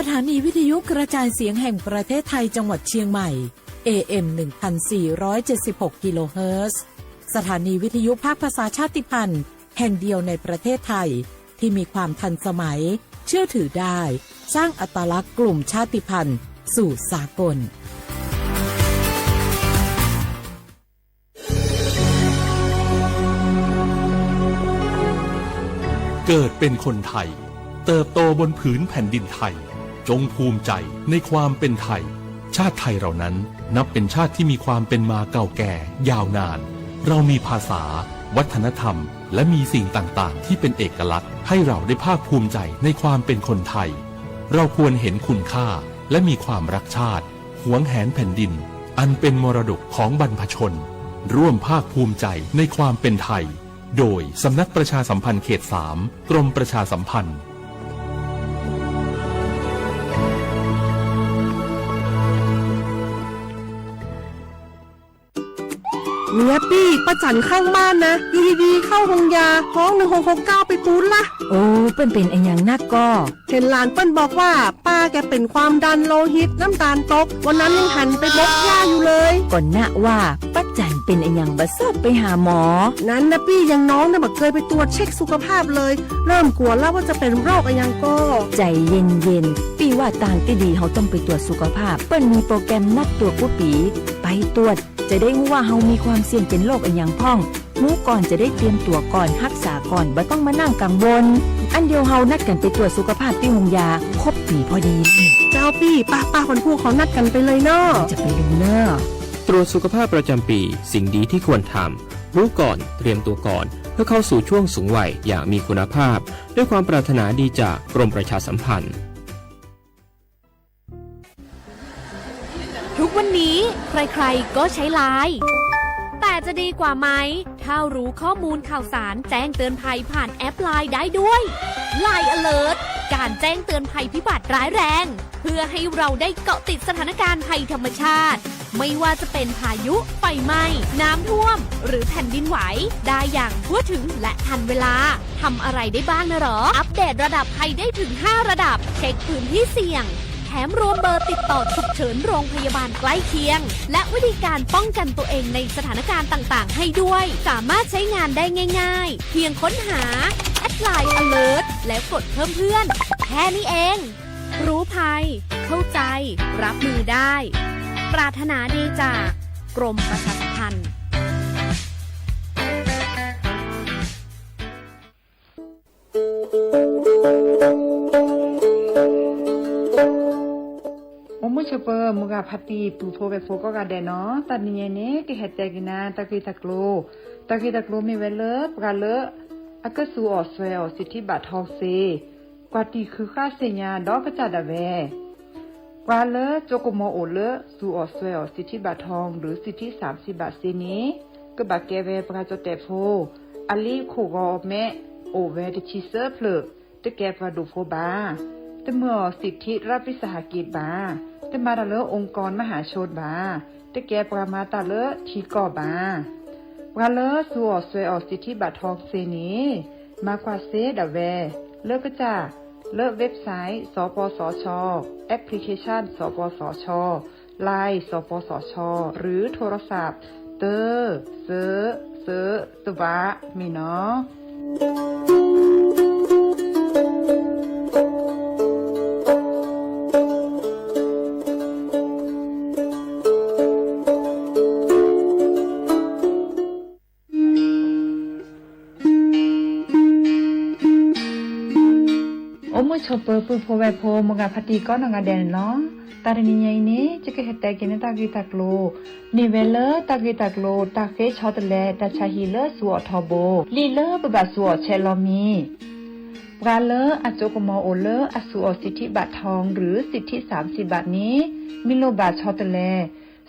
สถานีวิทยุกระจายเสียงแห่งประเทศไทยจังหวัดเชียงใหม่ เอ เอ็ม หนึ่งพันสี่ร้อยเจ็ดสิบหก กิโลเฮิรตซ์ สถานีวิทยุภาคภาษาชาติพันธุ์แห่งเดียวในประเทศไทย ที่มีความทันสมัย เชื่อถือได้ สร้างอัตลักษณ์กลุ่มชาติพันธุ์สู่สากล เกิดเป็นคนไทย เติบโตบนผืนแผ่นดินไทย จงภูมิใจในความเป็นไทย ชาติไทยเรานั้นนับเป็นชาติที่มีความเป็นมาเก่าแก่ยาวนาน เรามีภาษา วัฒนธรรม และมีสิ่งต่างๆ ที่เป็นเอกลักษณ์ ให้เราได้ภาคภูมิใจในความเป็นคนไทย เราควรเห็นคุณค่า และมีความรักชาติ หวงแหนแผ่นดิน อันเป็นมรดกของบรรพชน ร่วมภาคภูมิใจในความเป็นไทย โดยสำนักประชาสัมพันธ์เขต สาม กรมประชาสัมพันธ์ เนี่ยปี้ ป้าจั๋นข้างบ้านนะ อยู่ดีๆ เข้าโฮงยา ฮ้อง หนึ่งหกหกเก้า ไปปู๊ดละ โอ้ เปิ้นเป๋นอะหยังนักก่อ เห็นหลานเปิ้นบอกว่า ป้าแกเป็นความดันโลหิต น้ำตาลตก วันนั้นยังหันไปบกหญ้าอยู่เลย ก่อนนะว่า ป้าจั๋นเป๋นอะหยังบ่เซิ้นไปหาหมอ นั้นนะปี้ ยังน้องนะบ่เกยไปตรวจเช็คสุขภาพเลย เริ่มกลัวแล้วว่าจะเป็นโรคอะหยังก่อ ใจ๋เย็นๆ ปี้ว่าตางตี้ดีเฮาต้องไปตรวจสุขภาพ เปิ้นมีโปรแกรมนัดตรวจกู้ปี๋ ไปตรวจ จะได้ฮู้ว่าเฮามีความเสี่ยงเป็นโรคอะหยังพ่อง ฮู้ก่อนจะได้เตรียมตั๋วก่อน ฮักษาก่อน บ่ต้องมานั่งกังวล อั้นเดียวเฮานัดกั๋นไปตรวจสุขภาพตี้โฮงยา ครบปี๋พอดี เจ้าปี้ ป้าๆ คนผู้เขานัดกั๋นไปเลยเนาะ จะไปดูเนาะ ตรวจสุขภาพประจำปี สิ่งดีที่ควรทำ รู้ก่อน เตรียมตัวก่อน เพื่อเข้าสู่ช่วงสูงวัยอย่างมีคุณภาพ ด้วยความปรารถนาดีจากกรมประชาสัมพันธ์ ทุกวันนี้ใครๆ ก็ใช้ไลน์ แต่จะดีกว่าไหม ถ้ารู้ข้อมูลข่าวสารแจ้งเตือนภัยผ่านแอปไลน์ได้ด้วย ไลน์ Alert การแจ้งเตือนภัยพิบัติร้ายแรง เพื่อให้เราได้เกาะติดสถานการณ์ภัยธรรมชาติ ไม่ว่าจะเป็นพายุ ไฟไหม้ น้ำท่วม หรือแผ่นดินไหว ได้อย่างทั่วถึงและทันเวลา ทำอะไรได้บ้างนะหรอ อัปเดตระดับภัยได้ถึง ห้า ระดับ เช็คพื้นที่เสี่ยง แถมรวมเบอร์ติดต่อฉุกเฉินโรงพยาบาลใกล้เคียง และวิธีการป้องกันตัวเองในสถานการณ์ต่างๆ ให้ด้วย สามารถใช้งานได้ง่ายๆ เพียงค้นหา แอดไลน์ Alert แล้วกดเพิ่มเพื่อน แค่นี้เอง รู้ภัย เข้าใจ รับมือได้ ปรารถนาดีจาก กรมประชาสัมพันธ์ အိၣ်မုာ်ဆိးပၢၤ မုၢ်ဂၤဖါတံၢ် ပုၢ်ဖိဝဲၢ်ဖိကိးဂၤဒဲးနီၤ, တနံၤညါအံၤန့ၣ် ကဟဲတဲက့ၤနၤ တၢ်ဂ့ၢ်တၢ်ကျိၤ, တၢ်ဂ့ၢ်တၢ်ကျိၤမ့ၢ်ဝဲလၢ ပှၤလၢ အကစူးအီၣ်စွဲအီၣ် สิทธิบัตรทอง စ့ၢ် ကွၢ်တံၢ်ဃုာ်ဃာ်သ့ၣ်ညါဒီးကစၢ်ဒၣ်ဝဲ ပှၤလၢကၠိကမီၤအိၣ်လၢ စူးအီၣ်စွဲအီၣ် สิทธิบัตรทอง หรือ สิทธิสามสิบบาท စ့ၢ်န့ၣ် ကဘၣ်ကဲဝဲပှၤကၠီၣ်တဲၣ်ဖိ, အလံာ်ခိၣ်ဂီၤမဲ အိၣ်ဝဲတဆံသၢဖျၢၣ်, တကဲပှၤဒိၣ်ဖိဘၣ်. တမၢအီၤ สิทธิรัฐวิสาหกิจ ဘၣ်. တမၤတၢ်လၢ องค์กรมหาชน ဘၣ်. တကဲပှၤမၤတၢ်လၢထံကီၢ်ဘၣ်. ပှၤလၢစူးအီၣ်စွဲအီၣ် สิทธิบัตรทอง စ့ၢ်န့ၣ် မၤကွၢ်စ့ဒၣ်ဝဲ လၢကစၢ် လၢ website สปสช application สปสช Line สปสช หรือ โทรศัพท์ သၢ သၢ သၢ သၢ တဝး မ့ၢ်နီၤ. အိၣ်မုာ်ဆိးပၢၤ ပုၢ်ဖိဝဲၢ်ဖိ မုၢ်ဂၤဖါတံၢ်ကိးနီၢ်ဂၤဒဲးန့ၣ်လီၤ. တၢ်တနံၤညါအံၤန့ၣ် ယကဟဲတဲက့ၤန့ၢ်တၢ်ဂ့ၢ်တၢ်ကျိၤ မ့ၢ်ဝဲလၢတၢ်ဂ့ၢ်တၢ်ကျိၤ တၢ်ဃ့ဆီတလဲ တၢ်ဆါဟံၣ်လၢစူးအီၣ်ထီဘိ လံာ်လၢပဘၣ်စူးအီၣ်ဆဲးလီၤမံၤ ပှၤလၢအကၠိကမီၤအိၣ်လၢအစူးအီၣ် สิทธิบัตรทอง หรือ สิทธิสามสิบบาท န့ၣ် မ့ၢ်လိၣ်ဘၣ်ဆီတလဲ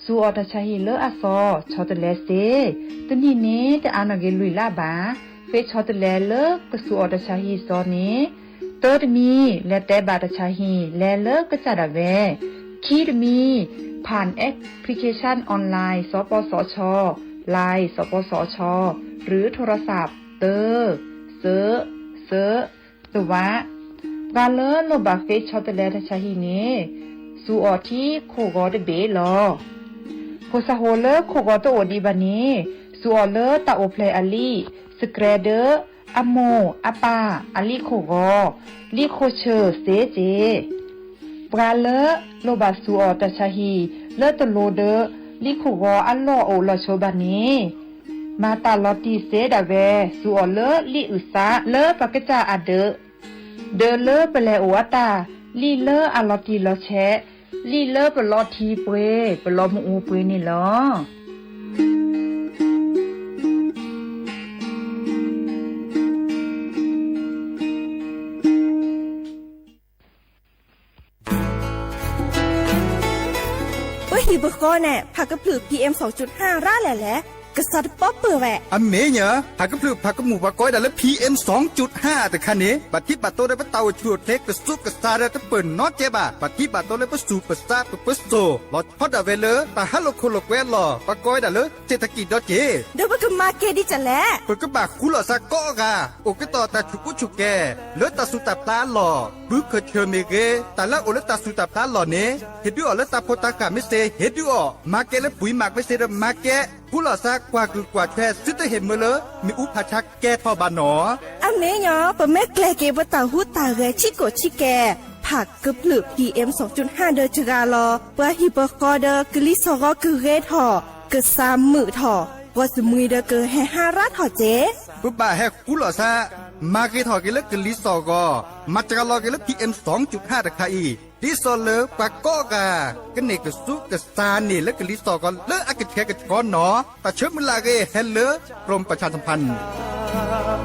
စူးအီၣ်တၢ်ဆါဟံၣ်လၢအသီ ဆီတလဲစ့ၢ်. တနံၣ်န့ၣ် တအါနီၢ်က့ၤလွံၢ်လါဘၣ်. ဃ့ဆီတလဲလၢကစူးအီၣ်တၢ်ဆါဟံၣ်သီန့ၣ် တၢတမံၤ လဲၤတဲဘၣ်တၢ်ဆါဟံၣ် လဲၤလၢကစၢ်ဒၣ်ဝဲ, ခံတမံၤ ผ่านแอปพลิเคชันออนไลน์ สปสช Line สปสช หรือ โทรศัพท์ သၢ သၢ သၢ တဝး ပှၤလၢလိၣ်ဘၣ်ဃ့ဆီတလဲတၢ်ဆါဟံၣ်န့ၣ် စူးအီၣ်ထံခိၣ်ဂီၤတဘ့ၣ်လီၤ. ဖိသၣ်ဟိၣ်လၢခိၣ်ဂီၤတအိၣ်ဒံးဘၣ်န့ၣ် စူးအီၣ်လၢတၢ်အိၣ်ဖျဲၣ်အလံာ် စကြဲးဒၢး အမိၢ်အပၢ်အလံာ်ခိၣ်ဂီၤ လံာ်ခိၣ်ဆၢၣ်စ့ၢ်ကီး ပှၤလၢလိၣ်ဘၣ်စူးအီၣ်တၢ်ဆါဟံၣ် လၢတလိၣ်ဒၢးလံာ်ခိၣ်ဂီၤအလီၢ်အိၣ်လီၢ်ဆိဘၣ်န့ၣ် မၤတၢ်လီၤတံၢ်စ့ဒၣ်ဝဲ စူးအီၣ်လၢလံာ်အုၣ်သးလၢပှၤကစၢ်အဒၢး, ဒၢးလၢပလဲၤအိၣ်အတၢ်, လံာ်လၢအလီၤတံၢ်လီၤဆဲး, လံာ်လၢပလီၤထံပှ့ၤ ပလီၤမုၢ်အူပှ့ၤန့ၣ်လီၤ. ပဟံၣ်ပဃီန့ၣ် ဖးကဖျၢၣ် PM စူးဟၣ်ရၤလဲၣ်လဲၣ်, ကစးတပီပၢၢ်ဝဲ. အမ့ၢ်ညီ, ဖးကဖျၢၣ်ဖးကမူၣ်ပှၤကိးဝဲဒၣ်လၢ PM စူးဟၣ်တခါန့ၣ် ဘၣ်ထံးဘၣ်တိၢ်ဒီးပတၢ်အိၣ်ဆူၣ်အိၣ်ချ့ကစူးကစါဒီးတပၢၢ်နီတကဲဘၣ်. ဘၣ်ထံးဘၣ်တိၢ်လၢပသူၣ်ပသးပပၢၤစိၤ လီၤဆီဒၣ်ဝဲလၢ တၢ်ဟးလိာ်ခိၣ်လိာ်ကွဲအလီၢ် ပှၤကိးဝဲဒၣ်လၢ เศรษฐกิจ ဒီးက့ၤ ဒီးပကမၤကဲဒ်လဲၣ်. ပကဘၣ်ဃူလိာ်သးကိးဂၤ အိၣ်ကတီၢ်တၢ်ဆူးကူဆူၣ်ကဲၤ လၢတၢ်သူၣ်တၢ်ဖျးအလီၢ်, ဘုခၢၣ်ဆၢၣ်မ့ၢ်ဂ့ၤ, တၢ်လၢအအိၣ်လၢတၢ်သူၣ်တၢ်ဖျးအလီၢ်န့ၣ် ဟ့ၣ်ဒုးအီၣ်လၢတၢ်ဖိတၢ်ဃၢ်မ့ၢ်စ့ၢ်, ဟ့ၣ်ဒုးအီၣ်, မၤကဲလၢပှၤမၤကမ့ၢ်စ့ၢ်ဒီးမၤကဲ, ဃူလိာ်သးကွၢ်ကုၢ်ကွၢ်ထွဲ သုတဟ့ၣ်မၢလၢ မ့ၣ်အူဖးဆါကဲထီၣ်ဘၣ်နီၤ. အမ့ၢ်ညီ, ပမ့ၢ်ကျဲၤက့ၤပတၢ်ဟူးတၢ်ဂဲၤဆံးကိာ်ဆံးကဲၤ ဖးကဖျၢၣ် PM စူးဟၣ်ဒီးစှၤလီၤ, ပှၤဟံၣ်ပဃီဒီးကလံၤစိးဂီၤကဂ့ၤထီၣ်, ကစၢ်မုာ်ထီၣ်, ဂီၢ်စမံၤဒီးကဟဲဟးရၤထီၣ်က့ၤ. ပဘၣ်ဟဲဃူလိာ်သး, မၤဂ့ၤထီၣ်က့ၤလၢကလံၤစိးဂီၤ, မၤစှၤလီၤက့ၤလၢ PM စူးဟၣ်တခါအံၤ, ဒ်သိးလၢပှၤကိးဂၤ ကန့ၢ်ကစူးကစါန့ၣ်လၢကလံၤစိးဂီၤလၢအကဆှဲကဆှီနီၤ. တၢ်ဆၢမုၢ်လၢ်အဂ့ၢ်ဟဲလၢ กรมประชาสัมพันธ์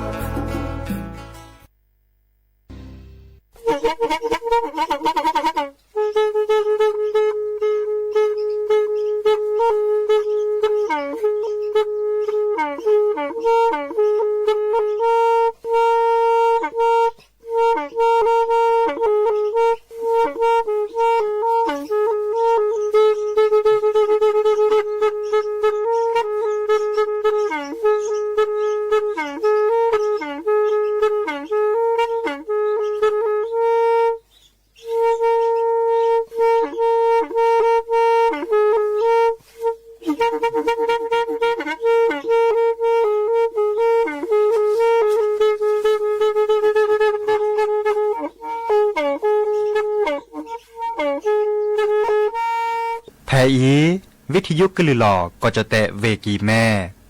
ဖဲအံၤ ဝံထံယုကလုၢ်လီၤ ကီၢ်ကၠီၣ်တဲၣ် ဝ့ၢ်ကံၢ်မဲ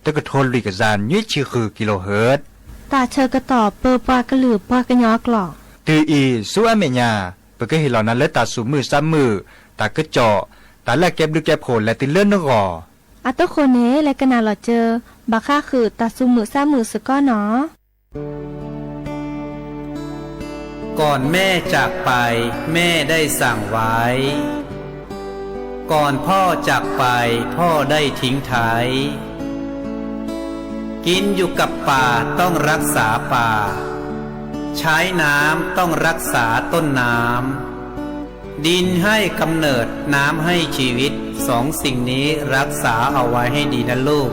တကထိလွံၢ်ကယၤနွံဆံဃု kilohertz တၢ်ဆၢကတီၢ်ပၢပှၤကလုာ်ပှၤကညီအကျိာ် တုၤအံၤဆူအမဲာ်ညါ ပကဟ့ၣ်လီၤနၤလၢတၢ်သူၣ်မုာ်သးမုာ်, တၢ်ကစီၣ်, တၢ်လၢအကဲဘျုးကဲဖှိၣ်လဲၤတုၤလၢနဂီၢ်. အတဃိန့ၣ် လဲၤကနၣ်လီၤစၢၤ ဘၣ်ဃးဃုာ်တၢ်သူၣ်မုာ်သးမုာ်စ့ၢ်ကီးနီၤ. ก่อนแม่จากไป แม่ได้สั่งไว้ ก่อนพ่อจากไป พ่อได้ทิ้งท้าย กินอยู่กับป่า ต้องรักษาป่า ใช้น้ำ ต้องรักษาต้นน้ำ ดินให้กำเนิด น้ำให้ชีวิต สองสิ่งนี้รักษาเอาไว้ให้ดีนะลูก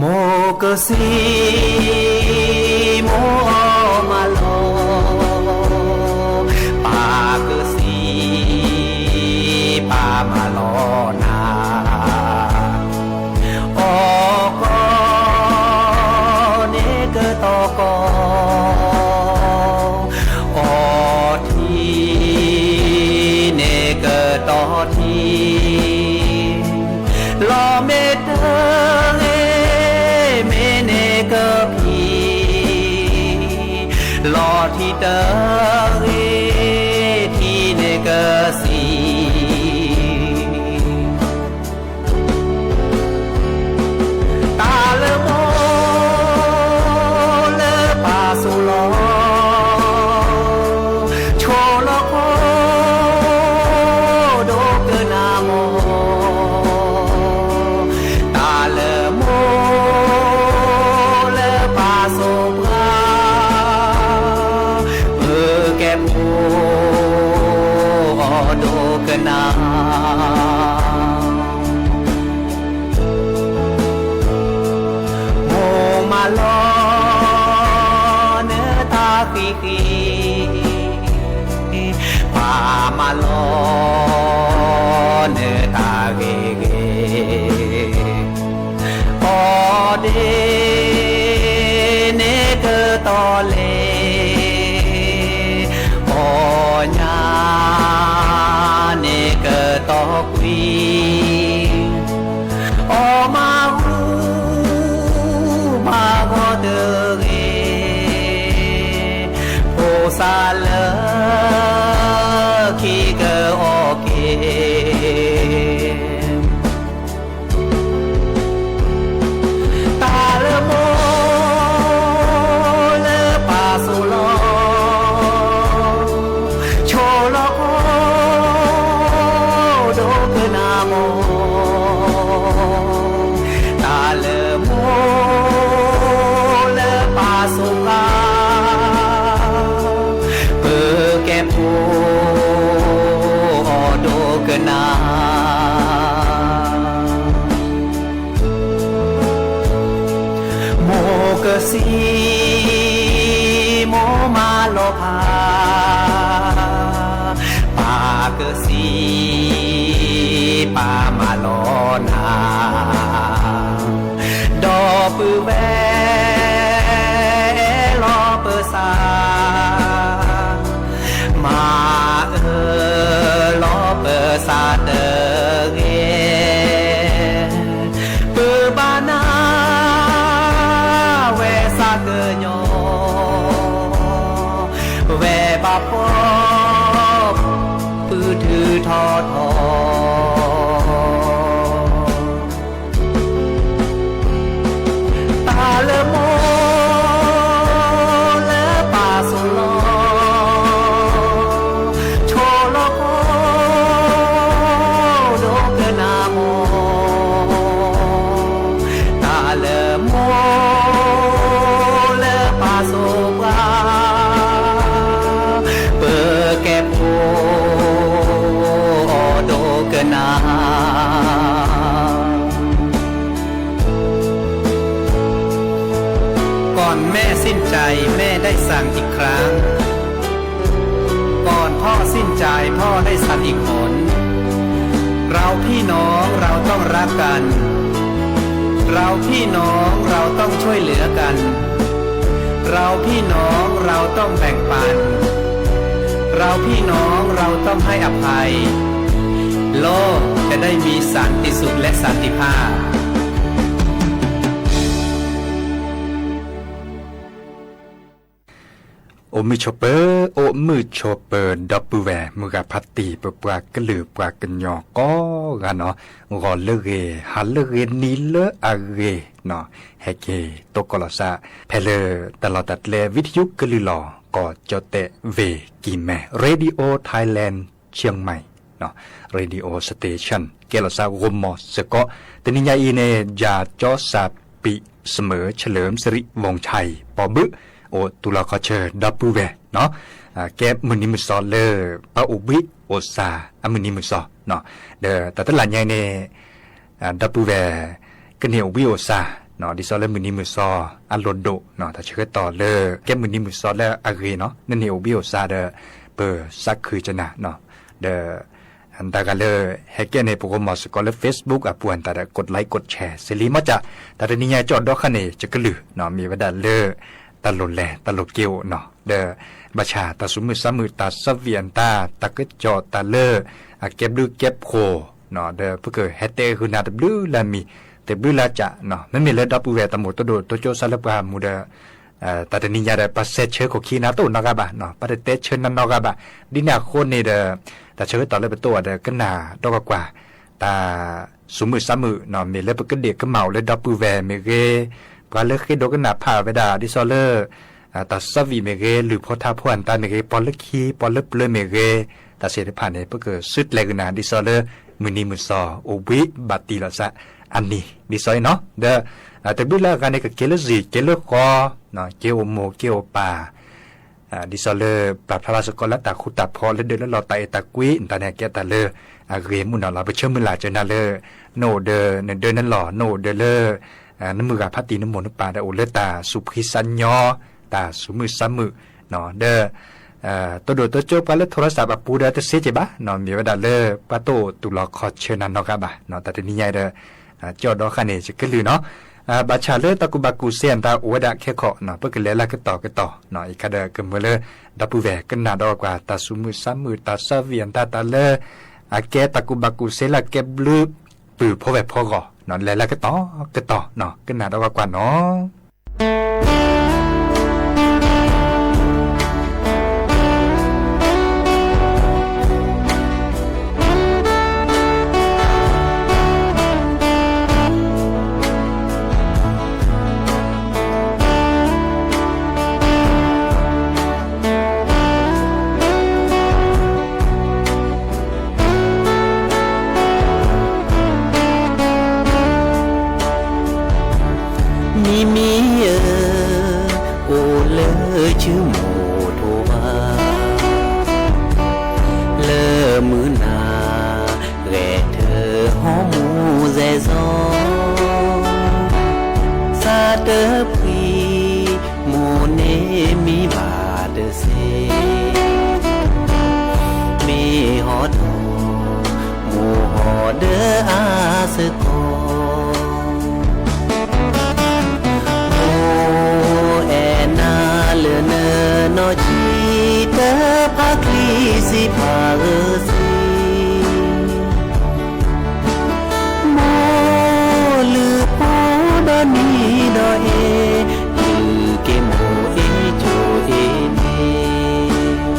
မိၢ်ကစံး မိၢ်အီၣ်မၤလီၤ, ပၢ်ကစံး ပၢ်မၤလီၤနၤ, အီၣ်ကီၢ် န့ၣ်ကတီၤကီၢ် အီထံ န့ၣ်ကတီၤထံ, လီၢ်မ့ၢ်တဂ့ၤ မ့ၢ်န့ၣ်ကဖံး, လီၢ်ထံတဂ့ၤ ထံန့ၣ်ကဆံး. တၢ်လၢမိၢ်လၢပၢ်စိာ်လီၤ, ဆိၣ်လီၤခိၣ် ဒိကနၣ်မိၢ်, တၢ်လၢမိၢ်လၢပၢ်စိာ်ပှၤ, ပကဲဖိအီၤဒိကနၣ် မိၢ်မၤလီၤ ဃ့, ပာ်မၤလီၤနတၢ်ဂ့ၤဂ့ၤ, အီၤဒ့န့ၣ်ကတီၤလဲၣ်, အီၣ်ညါန့ၣ်ကတီၤကွံ, အီၣ်မၤဟူမၤဂီၤတဂ့ၤ, ဖိသၣ်လၢခံကအီၣ်က့ၤ တၢ်လၢမိၢ်လၢပၢ်သိၣ်လီၤ, ဆိလီၤခီဒိကနၣ်မီၢ်, တၢ်လၢမိၢ်လၢပၢ်သိၣ်ပှၤ ပကဲဖိအီၤဒိကနၣ်, မိၢ်ကသံ မိၢ်မၤလီၤဖး, ပၢ်ကသံပၢ်မၤလီၤနၤ, ဒီပုၢ်ဝဲၢ်အဲၣ်လီၤပသး, မၤအၢလီၤပသးတဂ့ၤ, ပဘၣ်နၢ်ဝဲသးကညီၤ, ဝဲဘၣ်ဖှီၣ် ပုၢ်ထုးထီၣ်ထီ, တၢ်လၢမိၢ်လၢပၢ်သိၣ်လီၤ, ဆိလီၤခီဒိကနၣ်မီၢ်, တၢ်လၢမိၢ်လၢပၢ်သိၣ်ပှၤ ပကဲဖိအီၤဒိကနၣ်, ก่อนแม่สิ้นใจแม่ได้สั่งอีกครั้ง, ก่อนพ่อสิ้นใจพ่อได้สั่งอีกหน, เราพี่น้องเราต้องรักกัน, เราพี่น้องเราต้องช่วยเหลือกัน, เราพี่น้องเราต้องแบ่งปัน, เราพี่น้องเราต้องให้อภัย, โลกจะได้มีสันติสุขและสันติภาพ. အိၣ်မုာ်ဆိးပၢၤ, အိၣ်မုာ်ဆိးပၢၤ ဒီပုၢ်ဝဲၢ် မုၢ်ဂၤဖါတံၢ် ပပှၤကလုာ်ပှၤကညီကိးဂၤနီၤ, ဂီၤလၢအဂ့ၤ, ဟါလၢအဂ့ၤ, နံၤလၢအဂ့ၤနီၤ, ဟဲက့ၤသကိးလီၤသး ဖဲလၢတၢ်လီၢ်တၢ်ကျဲ ဝံထယုကလုာ်လီၤ ကီၢ်ကၠီၣ်တဲၣ် ဝ့ၢ်ကံၢ်မဲ Radio Thailand Chiang Mai, radio station ကဲလီၤသးဂီၤမီၤစ့ၢ်ကီး, တနံၤညါအံၤန့ၣ် ယၤကၠီစၢ်ပံးစမၢၢ် เฉลิมสิริวงศ์ชัย ပှၤဘုၣ် အိၣ်သူၣ်လီၤခီၣ်ဆၢ ဒီပုၢ်ဝဲၢ်နီၤ, ကဲမုၢ်နံၤမုၢ်သီလၢ ပအိၣ်ဘှံးအိၣ်သါအမုၢ်နံၤမုၢ်သီနီၤ, ဒီးတၢ်တလၢညါအံၤန့ၣ် ဒီပုၢ်ဝဲၢ် ကန့ၢ်အိၣ်ဘှံးအိၣ်သါနီၤ, ဒ်သိးလၢမုၢ်နံၤမုၢ်သီအလိၣ်ဒိၣ်နီၤ, တၢ်ဆၢကတီၢ်လၢ ကဲမုၢ်နံၤမုၢ်သီလၢအဂ့ၤနီၤ, နန့ၢ်အိၣ်ဘှံးအိၣ်သါဒီး ပသးခုကနၤနီၤ, ဒီး တၢ်ဂၤလၢ ဟဲကဲန့ၣ် ပဂီၤမီၤစ့ၢ်ကီးလၢ Facebook အပူၤအတၢ်ဒီး กดไลค์ กดแชร์ စ့လံ မ့ၢ်ကၢ် တၢ်တနံၤညါကၠီၣ်ဒီခါန့ၣ် ယကလုၢ်နီၤ, မ့ၢ်ဝဲဒၣ်လၢ တၢ်လိၣ်လဲၤတၢ်လိၣ်က့ၤအိၣ်နီၤ, ဒီး ဘၣ်ဆၣ်တၢ်သူၣ်မုာ်သးမုာ် တၢ်သးဝံၣ်အတၢ် တၢ်ကစီၣ်တၢ်လၢ အကဲဘျုးကဲဖှိၣ်နီၤ, ဒီးပကဟဲတဲဂုာ်နၤတဘျုးလၢအမံၤ တဘျုးလၢအကၢ်နီၤ, မ့မ့ၢ်လၢဒီပုၢ်ဝဲၢ်တၢ်မိၣ်တဒိၣ်တိကၠိစါလၢပှၤမူဒီး တၢ်တနံၤညါဒီး ပှၤစဲးဆၢခိၣ်ခံနၤတအိၣ်နီတဂၤဘၣ်နီၤ, ပှၤတတဲဆၢနၤနီတဂၤဘၣ်, ဒ်န့ၣ်အဃိန့ၣ်ဒီး တၢ်ဆၢကတီၢ်လၢပတအိၣ်ဒီး ကနၣ်ဒီကွၢ်ကွၢ် တၢ်သူၣ်မုာ်သးမုာ်နီၤ, မ့ၢ်လၢပကဒ့ၣ်ကမၣ်အိၣ်လၢဒီပုၢ်ဝဲၢ်မ့ၢ်ဂ့ၤ, ပှၤလၢဃ့ဒိကနၣ်ဖးဝဲဒၣ် ဒ်သိးလၢ တၢ်သးဝံၣ်မ့ၢ်ဂ့ၤ, လုၢ်ဖိထါဖိအတၢ်မ့ၢ်ဂ့ၤ, ပှၤလၢခံ ပှၤလၢပျၢၤမ့ၢ်ဂ့ၤ, တၢ်သ့ၣ်တဖၣ်န့ၣ် ပကစုကျဲၤကနၤ ဒ်သိးလၢ မုၢ်နံၤမုၢ်သီ အိၣ်ဘှံးဘၣ်တံၢ်လိာ်သး အနံၤ ဒ်သိးအံၤနီၤ, ဒီး တဘျုးလၢအဂၤန့ၣ် ကက့ၤလၢစံၣ် က့ၤလၢဃီ, က့ၤအိၣ်မိၢ်က့ၤအိၣ်ပၢ် ဒ်သိးလၢပာ်ဖျါဘၣ်စ့ၢ်ကီးလၢတၢ်ဃူတၢ်ဖိးလၢဒၢးလၢလီၤ တၢ်အဲၣ်တၢ်ကွံ တၢ်န့ၣ်ကဲတၢ်လၢအဂ့ၤမုၢ်နီၤလီၤ. ပဆၢမုၢ်လၢ်စၢၤနၤလၢ နအိၣ်ဒီးနဒၢနလီၢ် နအိၣ်ဒီးလၢ နမုၢ်ဂၤဖါတံၢ်နမိၢ်နပၢ်ဒီး အိၣ်လၢတၢ်သူၣ်ဖှံသးညီ တၢ်သူၣ်မုာ်သးမုာ် ဒီး တိၢ်ဒိၣ်တိၢ်ကၠိပှၤလၢထိရၢ်စးပူၤဒီးတစ့က့ၤဘၣ်နီၤ, မ့ၢ်ဝဲဒၣ်လၢပှၤတအိၣ်သူၣ်လီၤခီၣ်ဆၢနၤနီတဂၤဘၣ်နီၤ, တၢ်တနံၤညါဒီး ကၠီၣ်ဒီဃၣ်န့ၣ်ယကလုၢ်နီၤ, ဘၣ်ဆၣ်လၢတၢ်ကူၣ်ဘၣ်ကူၣ်သ့အတၢ်အိၣ်ဝဲဒၣ်ခဲခီနီၤ, ပကလဲၤလၢကတီၢ်ကတီၢ်နီၤ, အံၤခါဒီးကမၢလၢ ဒီပုၢ်ဝဲၢ်ကနၣ်ဒီးကွၢ်တၢ်သူၣ်မုာ်သးမုာ်တၢ်သးဝံၣ်အတၢ်တၢ်လၢ အကဲတၢ်ကူၣ်ဘၣ်ကူၣ်သ့လၢအကဲဘျုးပုၢ်ဖီဝဲၢ်ဖီဂီၢ်နီၤ, လဲၤလၢကတီၢ်ကတီၢ်နီၤ, ကနၣ်ဒီးကွၢ်နီၤ. မံမံဧၢ, အိၣ်လၢစုမူးထိးဘၣ်, လၢမုၢ်နၤ ဂဲၤထၢၣ်ဟီၣ်မူးစဲးစီ, သးတဖှံ မိၢ်န့ၣ်မံဘၣ်တစ့, မ့ၢ်ဟီၣ်ဒီး မိၢ်ဟီၣ်ဒီးအါစ့ၢ်ကီး, မိၢ်အဲၣ်နၤလၢနနီၢ်ဆံး တဖးချံစံးဖးဂၢၢ်စ့ မိၢ်လုၢ်ဖိဒီနံၤဒီးအ့ၣ်, လုၢ်က့ၤမိၢ်အ့ၣ်ကၠိအ့ၣ်န့ၣ်,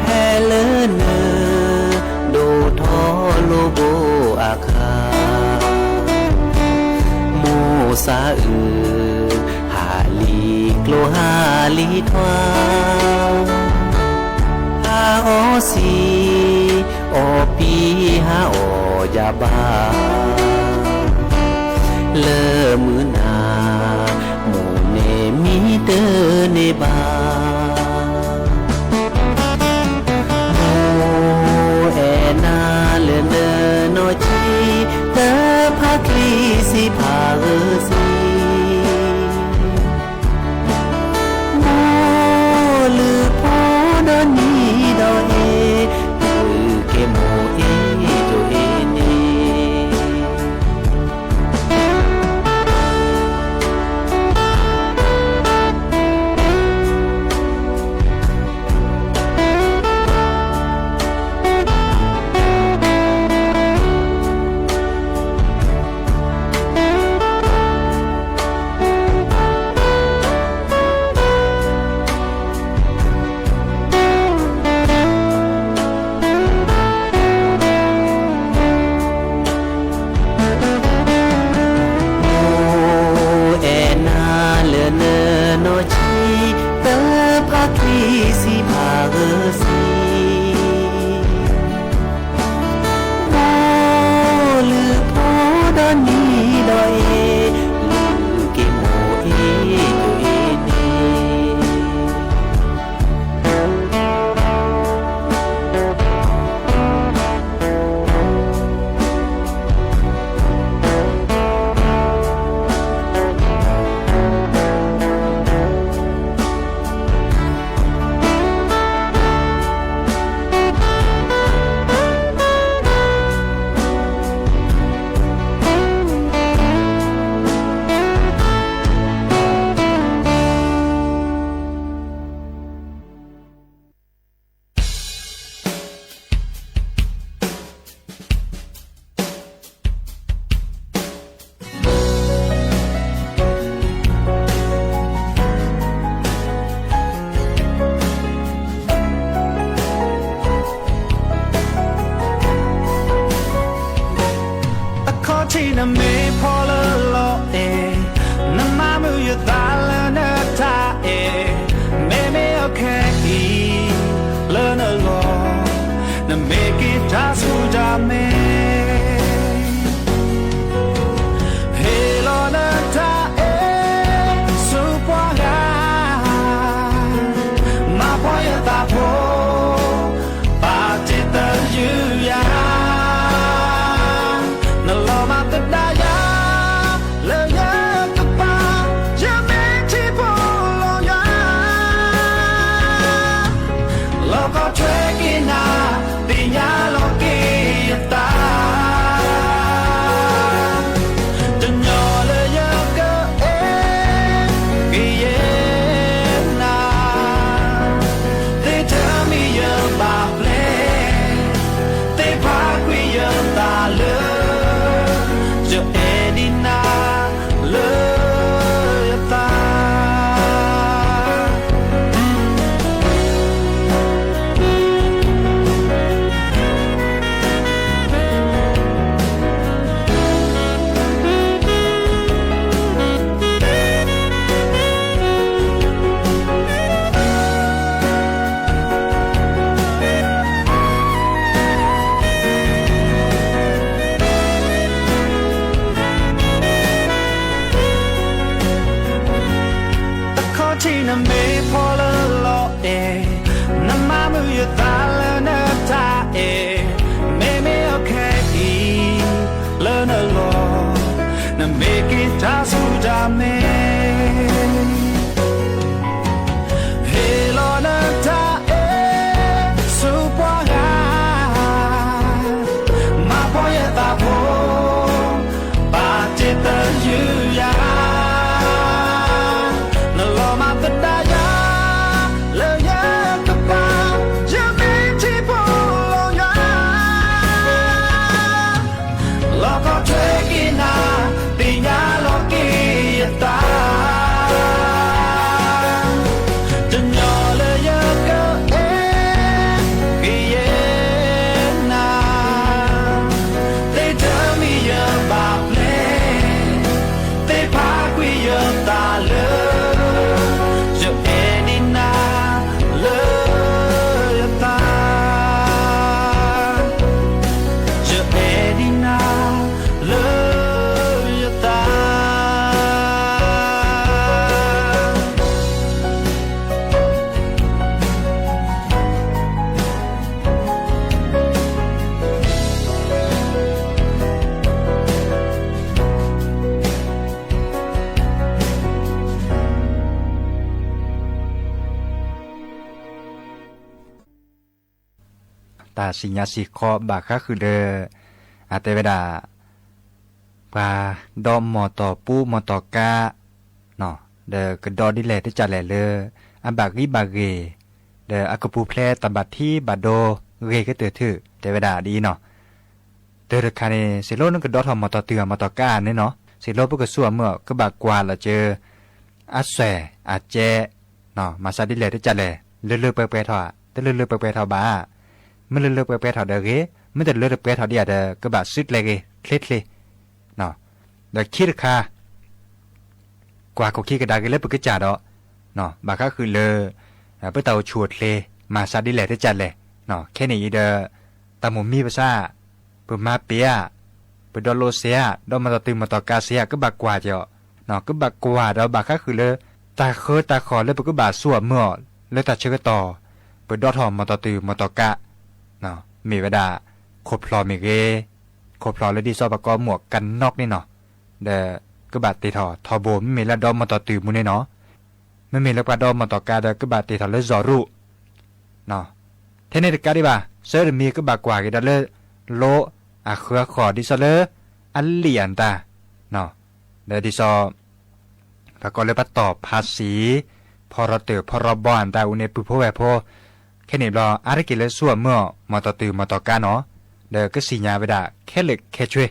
ဖဲလၢန ဒိၣ်ထီၣ်လိာ်ဘိအခါ, မိၢ်သးအုး ဟးလံကျိဟးလံထွါ, ဟးအီၣ်စံ, အီၣ်ပံဟးအီၣ်ယၤဘၣ်, လၢမုၢ်နၤ မိၢ်န့ၣ်မံတန့ၢ်ဘၣ်. မိၢ်အဲၣ်နၤလၢနနီၢ်ဆံး တဖးချံစံးဖးဂၢၢ်စ့, မိၢ်လုၢ်ဖိဒီနံၤဒီးအ့ၣ်, လုၢ်က့ၤမိၢ်အ့ၣ်ကၠိအ့ၣ်န့ၣ်. မိၢ်အဲၣ်နၤလၢနနီၢ်ဆံး တဖးချံစံးဖးဂၢၢ်စ့, မိၢ်လုၢ်ဖိဒီနံၤဒီးအ့ၣ်, လုၢ်က့ၤမိၢ်အ့ၣ်ကၠိအ့ၣ်န့ၣ်. အခီၣ်ထံးနမ့ၢ်ဖီလၢလီၤအဲၣ်, နမၤမုာ်ယသးလၢနတၢ်အဲၣ်, မ့မ့ၢ်အခဲအံၤလၢနလီၢ်, နမ့ၢ်က့ၤတၢ်ဆူၣ်တၢ်မဲ ဟ့ၣ်လီၤနတၢ်အဲၣ်ဆူပှၤဂၤ, မၤဖှီၣ်ယသးဖိ, ပာ်တ့ၢ်သယုၢ်ယၤ, နလီၤမၢ်သဒါယၤ တၢ်စံၣ်ညီၣ်စံၣ်ခီဘၣ်ဃးဃုာ်လၢ အတဲဝဲဒၣ် ပှၤဒီးမီၢ်တီၢ်ပူ မီၢ်တီၢ်ကါ ဒီးကဒီဒ်လဲၣ်တကးလဲၣ်လၢ အဘၣ်ဂံၢ်ဘၣ်ဂ့ၤ ဒီးအကပူၤဖျဲးတၢ်ဘၣ်ထံးဘၣ်ဒိ ဂ့ၤကတၢၢ်ထူၣ် တဲဝဲဒၣ်ဒ်အံၤနီၤ. တၢ်တခါန့ၣ် စ့ၢ်လီၤနကဒီထီၣ်မီၢ်တီၢ်တုၤ မီၢ်တီၢ်ကါန့ၣ်နီၤ, စ့ၢ်လီၤပကဆူၣ်အမုၢ်အီၤ ကဘၣ်ကွၢ်လီၤစၢၤ အစွဲၣ်အကဲ မၤစၢ်ဒ်လဲၣ်တကးလဲၣ် လၢလၢပှဲၤပှဲၤထီၣ် တလၢလၢပှဲၤပှဲၤထီၣ်ဘၣ်. မ့ၢ်လၢလၢပှဲၤပှဲၤထီၣ်ဒီးဂ့ၤ, မ့ၢ်တလၢတပှဲၤထီၣ်ဒံးဧါဒီး ကဘၣ်စုကျဲဂ့ၤချ့ချ့ ဒီးခံတခါ ကွၢ်ခိၣ်ခံကဒါက့ၤလၢပကစၢ်ဒီး ဘၣ်ဃးဃုာ်လၢ ပတၢ်အိၣ်ဆူၣ်အိၣ်ချ့ မၤစၢ်ဒ်လဲၣ်တကးလဲၣ်. ခဲန့ၣ်အံၤဒီး တၢ်မိၣ်မံပစၢ်, ပမၤပ့ၤဧါ, ပဒီလိစ့ဧါ, ဒီးမီၢ်တီၢ်တုၤမီၢ်တီၢ်ကါစ့ဧါ, ကဘၣ်ကွၢ်က့ၤအီၤ, ကဘၣ်ကွၢ်ဒီးဘၣ်ဃးဃုာ်လၢ တၢ်ဃၢတၢ်ဃီၤလၢပကဘၣ်ဆူၣ်အမုၢ်အီၤ လၢတၢ်ဆၢကတီၢ် ပဒီထီၣ်မီၢ်တီၢ်တုၤမီၢ်တီၢ်ကါ မ့ၢ်ဝဲဒၣ် ခိၣ်ဖျီၣ်မ့ၢ်ဂ့ၤ, ခိၣ်ဖျီၣ်လၢဒ်သိးပကိးမူၣ်ကနီၣ်န့ၣ်နီၤ, ဒီးကဘၣ်တ့ၢ်ထီၣ်ထီဘိ မ့မ့ၢ်လၢဒီမီၢ်တီၢ်တုၤမူန့ၣ်နီၤ, မ့မ့ၢ်လၢပှၤဒီမီၢ်တီၢ်ကါဒီး ကဘၣ်တ့ၢ်ထီၣ်လၢစီၤရူၣ် ထဲန့ၣ်တကးဒံးဘၣ် ဆၢတမံၤကဘၣ်ကွၢ်က့ၤဒီးလၢ လိအဃၢအဃီၤ ဒ်သိးလၢ အလံာ်အတၢ် ဒီးဒ်သိး ပှၤကိးလၢပတီၢ်ဖါစံ, ဖီရီတၢၢ် ဖီရီဘီအတၢ်အူန့ၣ် ပုၢ်ဖိဝဲၢ်ဖိ, ခဲန့ၣ်ဘျီ အါတက့ၢ်လၢဆူၣ်အမုၢ်အီၤ မီၢ်တီၢ်တုၤမီၢ်တီၢ်ကါနီၤ, ဒီးကသ့ၣ်ညါဝဲဒၣ်ခဲလၢာ်ခဲဆ့,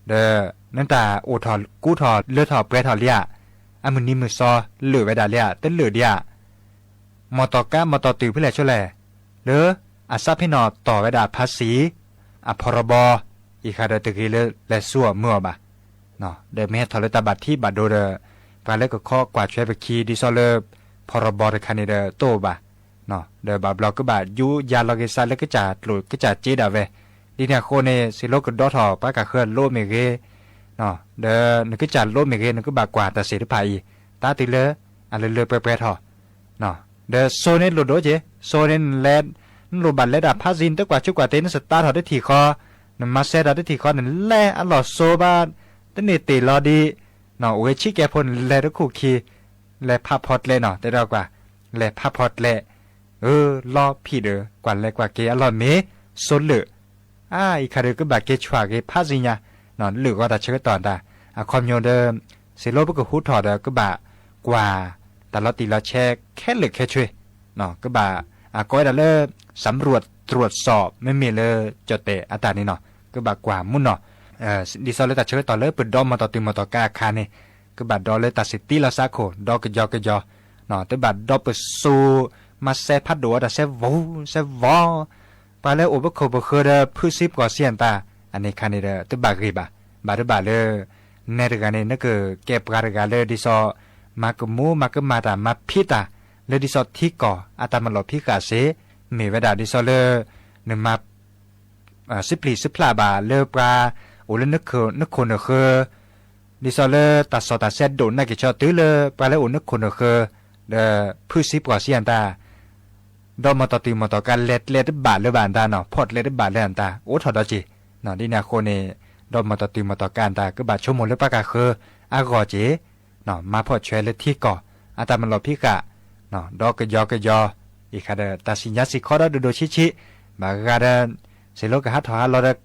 ဒီးနတၢ်အိၣ်ထီၣ်ကူထီၣ်လၢထီၣ်ပှဲၤထီၣ်လံဧါ, အမုၢ်နံၤမုၢ်သီလၢာ်ဝဲဒၣ်လံဧါ, တလၢာ်ဒံးဧါ မီၢ်တီၢ်ကါ မီၢ်တီၢ်တုၤဖဲလဲၣ်ဆိလဲၣ်, လၢအစးဖ့ၣ်နီၤတီၢ်ဝဲဒၣ်ဖါစံ, အဖီရီဘီ, အံၤဃးဒီးတဂ့ၤလၢလဲၤဆူၣ်အမုၢ်အီၤဘၣ်. ဒီးမ့ၢ်ဟဲထီၣ်လၢတၢ်ဘၣ်ထံးဘၣ်ဒိဒီး ပှၤလၢကခီကွၢ်ဆွဲပခံ ဒ်သိးလၢ ဖီရီဘီတခါန့ၣ်ဒီးတအိၣ်ဘၣ်. ဒီးဘၣ်ဘျီကဘၣ်ယူးယါလီၤက့ၤစးလၢကစၢ်ကျိၣ်ကစၢ်စ့ဒၣ်ဝဲ, ဒ်န့ၣ်အဃိန့ၣ် စ့ၢ်လီၤကဒီထီၣ်ပှၤကဃၢလိမ့ၢ်ဂ့ၤ ဒီးနကစၢ်လိမ့ၢ်ဂ့ၤ နကဘၣ်ကွၢ်တၢ်စ့ၣ်တဖၣ်အံၤ တၢ်တုၤလၢအလၢလၢပှဲၤပှဲၤထီၣ် ဒီးစိန့ၣ်လိၣ်ဒိၣ်က့ၤ, စိန့ၣ်နလဲၤ, နလိၣ်ဘၣ်လဲၤတၢ်ဖါစံ နတကွၢ်ဆူးကွၢ်တ့ၢ် နစတါထီၣ်တထံၣ်ဃီ, နမၤစဲတၢ်တထံၣ်ဃီ နလဲၤအလီၢ်စိဘၣ်, တန့ၢ်တ့ၢ်လီၤဒံး, အိၣ်ဝဲဆံးကဲဖိ နလဲၤတခူၣ်ခံ, လဲၤဖးဖီကျဲနီၤ တဲဒၣ်ကွၢ်, လဲၤဖးဖီကျဲ, အၢ လီၤဖံးဒီး ကွၢ်လဲၤကွၢ်က့ၤအလီၢ်မ့ၢ်စိလၢာ် အံၤခါဒီးကဘၣ်က့ၤဆွၣ်ဂ့ၤဖးစံညါ, လၢာ်ဂီၤတၢ်ဆၢကတီၢ်တၢ်, အခီပညီဒီး စ့ၢ်လီၤပကဟူထီၣ်ဒီးကဘၣ်ကွၢ် တၢ်လီၤတံၢ်လီၤဆဲးခဲလၢာ်ခဲဆ့, ကဘၣ်အကိးဝဲဒၣ်လၢ สำรวจตรวจสอบ မ့မ့ၢ်လၢကၠီၣ်တဲာ်အတၢ်န့ၣ်နီၤ, ကဘၣ်ကွၢ်မူနီၤ, ဒ်သိးလၢတၢ်ဆၢကတီၢ်လၢပဒီမီၢ်တီၢ်တုၤမီၢ်တီၢ်ကါအခါန့ၣ်, ကဘၣ်ဒီလၢတၢ်စံၣ်တံၢ်လီၤစးခိၣ် ဒီကယီကယီ, တဘၣ်ဒီပစိၤ မၤစဲဖးဒိၣ်အတၢ်စဲဝီၤစဲဝီၤ, ပှၤလၢအိၣ်ပခိၣ်ပဃၢၤဒီးဖုးစံပှီၢ်စံအတၢ်, အန့ၣ်ခါန့ၣ်ဒီး တဘၣ်ဂ့ၤဘၣ်, ဘၣ်တဘၣ်လၢ နဲတဂၤန့ၣ် နကကဲပှၤတဂၤလၢဒ်သိး မၤကမူမၤကမၣ်တၢ်မၤဖံးတၢ် လၢဒ်သိးထံကီၢ်အတၢ်မၤလီၢ်ဖံးဃာ်စ့, မ့ၢ်ဝဲဒၣ်ဒ်သိးလၢ နမၤ စံးပျံၤစံးဖျါဘၣ်လၢပှၤ အိၣ်လၢနခိၣ်နဃၢၤ, ဒ်သိးလၢတၢ်စီၣ်တၢ်ဆဲဒိၣ်နၢ်က့ၤဆီတုၤလၢပှၤလၢအိၣ်နခိၣ်နဃၢၤ, ဒီးဖုးစံပှီၢ်စံအတၢ် ဒီးမီၢ်တီၢ်တုၤမီၢ်တီၢ်ကါလဲၤကျဲတဘၣ်လၢၤဘၣ်အတၢ်နီၤ, ဖီၣ်ကျဲတဘၣ်လၢၤအတၢ် အိးထီၣ်ဒီးက့ၤ, ဒ်န့ၣ်အဃိန့ၣ် ဒီးမီၢ်တီၢ်တုၤမီၢ်တီၢ်ကါအတၢ် ကဘၣ်ဆိကမိၣ်လၢပှၤကဃၢၤအဂီၢ်က့ၤ, မၤဖီၣ်ဆွဲလၢထံကီၢ် အတၢ်မၤလီၢ်ဖံးဃာ် ဒီးကယီကယီ, အံၤခါဒီးတၢ်စံၣ်ညီၣ်စံၣ်ခီဒီးဒိၣ်ဒိၣ်ဆံးဆံး, ဘၣ်ဂၤဒီး စ့ၢ်လီၤကဟးထီၣ်ဟးလီၤဒီး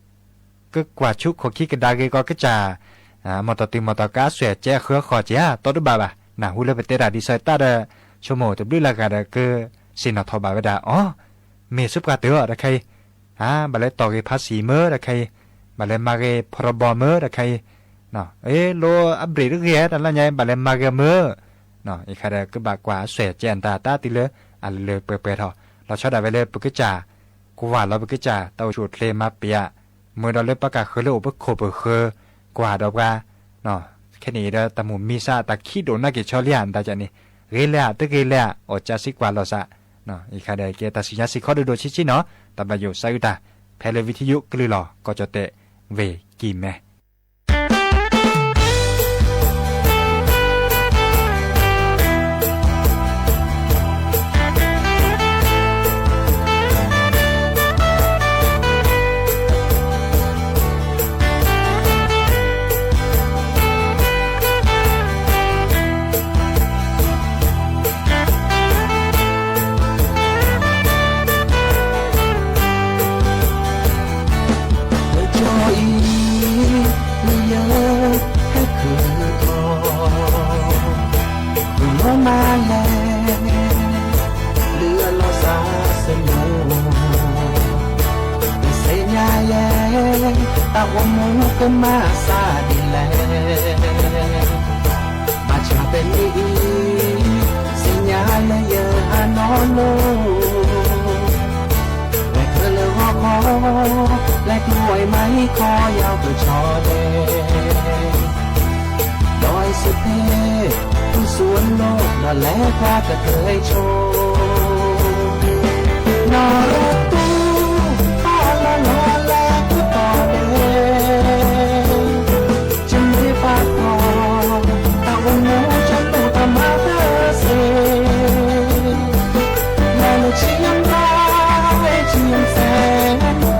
ကကွၢ်ဆူခိၣ်ခံကဒါက့ၤကီးကစၢ်, မီၢ်တီၢ်တုၤမီၢ်တီၢ်ကါအစွဲၣ်အကဲအဃၢအဃီၤက့ၤဧါ တီတဘၣ်ဘၣ်, နၢ်ဟူလၢပတဲတၢ်ဒ်သိးတၢ်ဒီး ဆိကမိၣ်တဘျုးလၢ်ဂၤဒီးကစံၣ်နီၤထီၣ်ဘၣ်ဝဲဒၣ်အီၤ, မ့ၢ်စ့ၢ်ပှၤတၢၢ်အီၤတခါအံၤ, ဘၣ်လဲၤတီၢ်ဂ့ၤဖါစံမၢတခါအံၤ, ဘၣ်လဲၤမၤဂ့ၤဖီရီဘီမၢတခါအံၤ, အ့ လိအဘြ့ၣ်တဂ့ၤတၢ်လၢညါ ဘၣ်လဲၤမၤဂ့ၤမၢ, အံၤခါဒီးကဘၣ်ကွၢ်အစွဲၣ်အကဲအတၢ် တၢ်တုၤလၢအလၢလၢပှဲၤပှဲၤထီၣ်, လီၤဆီဒၣ်ဝဲလၢပကစၢ် ကွၢ်လီၤပကစၢ် တၢ်အိၣ်ဆူၣ်အိၣ်ချ့မၤပ့ၤဧါ, မၢဒီးလၢပှၤကဃၢၤလၢအိၣ်ပခိၣ်ပဃၢၤ ကွၢ်ဒီးပှၤ ခဲန့ၣ်အံၤဒီးတၢ်မိၣ်မံစး တၢ်ခံးဒိၣ်နၢ်က့ၤဆီလံဧါ နတၢ်ကန့ၣ်, ဂ့ၤလဲၣ်ဧါ တဂ့ၤလဲၣ်ဧါ အိၣ်ကၢစံးကွၢ်လီၤစး, အံၤခါဒီးကဲတၢ်စံၣ်ညီၣ်စံၣ်ခီဒိၣ်ဒိၣ်ဆံးဆံးနီၤ, တၢ်ဘၣ်ယိၣ်စးအုးတၢ် ဖဲလၢဝံထံယိကလုၢ်လီၤ ကီၢ်ကၠီၣ်တဲၣ် ဝ့ၢ်ကံၢ်မဲ တၢ်အိၣ်မူကမၤစၢ်ဒ်လဲၣ်. ဘၣ်ဆၣ်တနံၤအံၤ သ့ၣ်ညါလၢယဟးနီၢ်နီၢ် လဲၤထၢလၢဂီၤခီ လဲၤကျိဝဲမၤဟံၣ်ခီယီၤကဆီဒဲး ဒီးစ့ၢ်ဖဲ သူၣ်စူၤအလိၤ ဒီးလဲၤကွၢ်ကတၢၢ်ဆိ နီၢ်ရတူၢ် ပာ်လီၤလီၤလဲၤကူၣ်တီၤဒဲး ယမ့ၢ်ပာ်ကီၤ တၢ်အိၣ်မူ ယလိၣ်တၢ်မၤတၢ်စ့ လဲၤလၢဆံယမါ ဆံယစဲ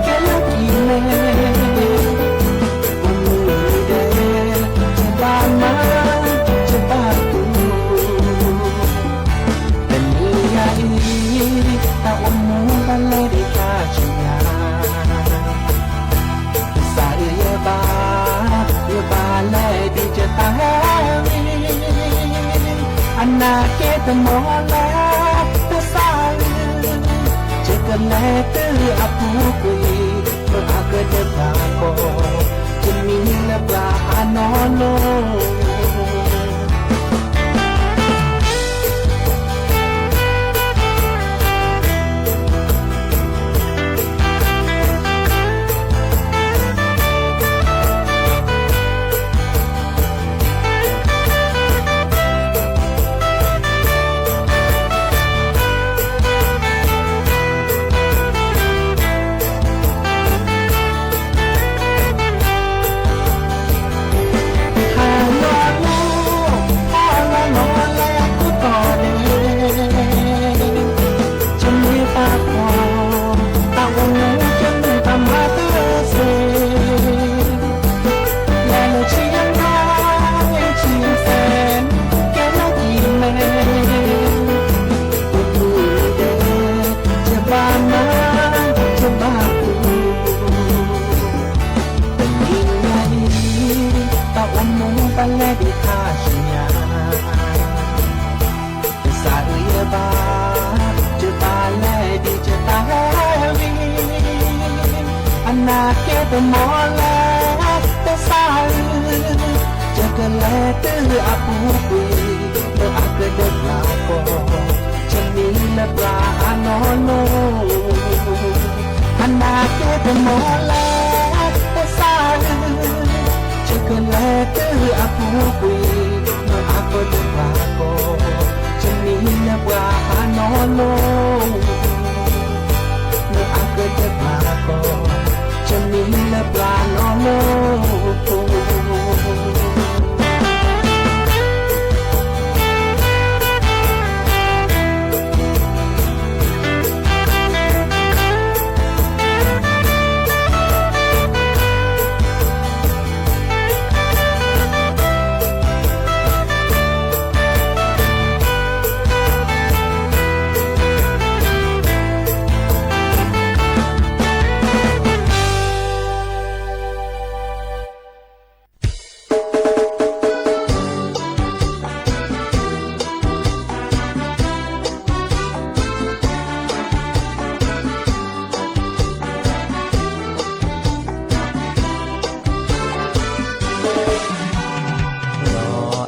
ကဲလၢကံၢ်မဲ အိၣ်မူဒဲး ယဘၣ်မၤ ယဘၣ်တူၢ် တနံၤညါအံၤ တၢ်အိၣ်မူဘၣ်လဲၤဒံးတၢ်ဆူညါ ကစၢ်အၢယဘၣ် ယဘၣ်လဲၤဒံးယတၢ်ဟဲဝံ အနၢ်ကဲတမီၤလၢ ကစၢ်အၢ ယကလဲၤတုၤအပူၤကွံာ် မ့ၢ်အကဒဲးဘၣ်ကီး ယမံၤလၢပှၤအနီၢ်နီၢ် ဟါလီၤလီၤ ဟါလီၤလီၤ လဲၤကူၣ်တီၤဒဲး ယမ့ၢ်ပာ်ကီၤ တၢ်အိၣ်မူ ယလိၣ်တၢ်မၤတၢ်စ့ လဲၤလၢဆံယမါ ဆံယစဲ ကဲလၢကံၢ်မဲ အိၣ်မူဒဲး ယဘၣ်မၤ ယဘၣ်ကူၣ် တနံၤညါအံၤ တၢ်အိၣ်မူဘၣ်လဲၤဒံးခါဆူညါ ကစၢ်အၢယဘၣ် ယဘၣ်လဲၤဒံးယတၢ်ဟဲဝံ အနၢ်ကဲတမီၤလၢ ကစၢ်အၢ ယကလဲၤတုၤအပူၤကွံာ် လၢအကဒဲးဘၣ်ကီး ယမံၤလၢပှၤအနီၢ်နီၢ် အနၢ်ကဲတမီၤလၢ ကစၢ်အၢ ယကလဲၤတုၤအပူၤကွံာ် လၢအကဒဲးဘၣ်ကီး ယမံၤလၢပှၤအနီၢ်နီၢ် လၢအကဒဲးဘၣ်ကီး ယမံၤလၢပှၤနီၢ်နီၢ် လီၤ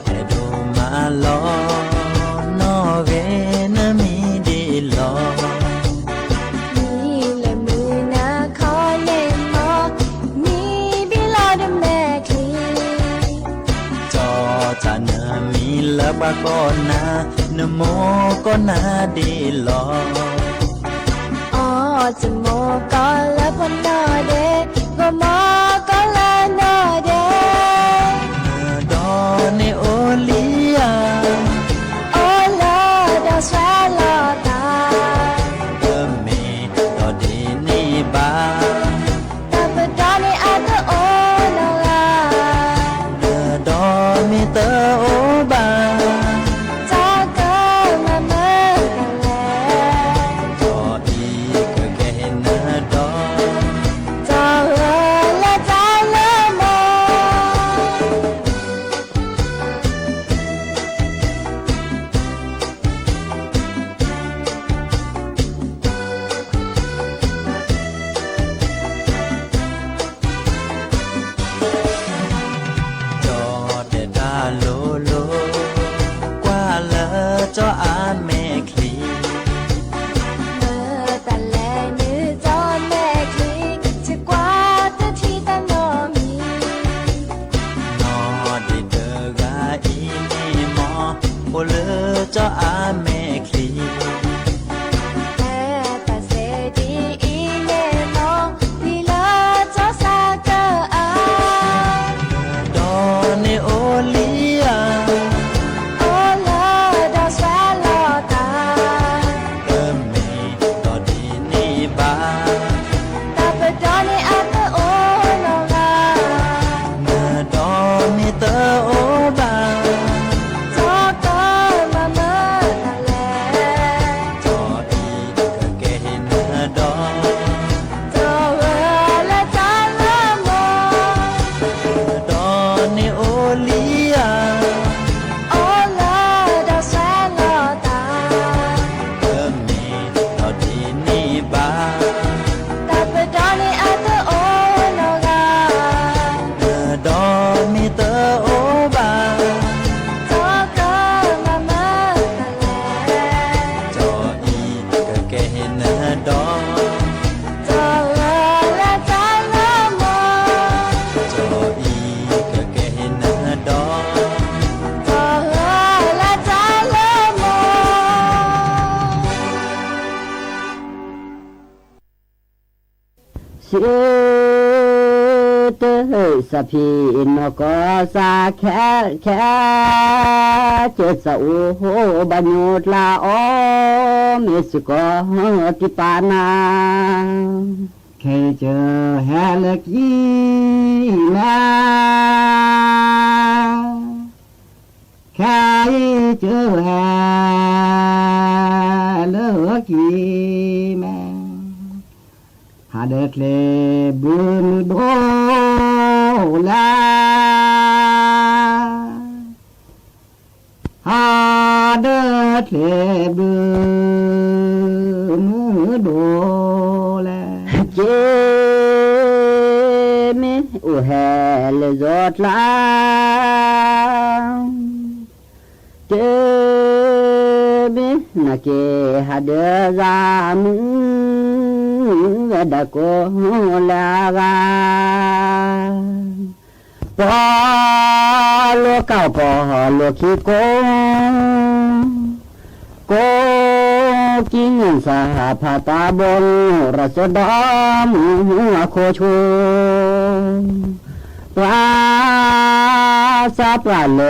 အဲၣ်ဒိးမၤလီၤ နီၢ်ဂ့ၤနမံၤဒ်လီၤ မံၤလၢမုၢ်နၤခီန့ၣ်မီၢ် မံၤဘံၣ်လီၤတမဲာ်ချံ တီၢ်တၢ်နမံၤလၢပှၤကိးနၤ နမိၢ်ကိးနၤဒ်လီၤ အီၣ်တမိၢ်ကီၢ်လၢဖိနီၢ်ဒဲး ဂီၤမီၢ်ကီၢ်လၢနီၢ်ဒဲး နဒီန့ၢ်အိၣ်လံဧါ အိၣ်လၢဒီးဆှၢလီၤသး ပမ့ၢ်ဒီးဒ်န့ၣ်ဘၣ် တၢ်ပဒီန့ၣ်အတအိၣ်နီတဂၤ နဒီမ့ၢ်တအိၣ်ဘၣ် တၢ်ကမၤမုာ်တၢ်လဲၣ် ဒီးအံၤကကဲနဒီ တၢ် စးဖံးနီၢ်ကီၢ်စးခဲခဲ, ကဲစးအိၣ်ဘၣ်ညိၣ်ကျါအီၤ မ့ၢ်စ့ၢ်ကီးတံၢ်ပာ်နၤ, ခဲအံၤကဟဲလၢကံၢ်မဲာ် ခဲအံၤကဟဲလၢကံၢ်မဲာ်, ဟးဒၢးကျဲဘုမုၢ်ဒိၣ် လဲၣ်, ဟးဒၢးကျဲဘု မုၢ်ဒိၣ်လဲၣ်, က့ၤမ့ၢ်အိၣ်ဟဲလၢယီၤကျါ က့ၤမ့ၢ်နက့ၤဟးဒၢးယၤ မုၢ်ဝဲဒၣ်ကိးလၢအဂၤ, ပီၣ်လိာ်ကၣ်ပီၣ်လိာ်ခံကိး ကိးကံၢ်နၢ်စၢ် ဖးတၢ်ဘီမုၢ်ရၢစၢၤဒီး မုၢ်အခိၣ်ဆိ ပှၤစးပှၤလၢ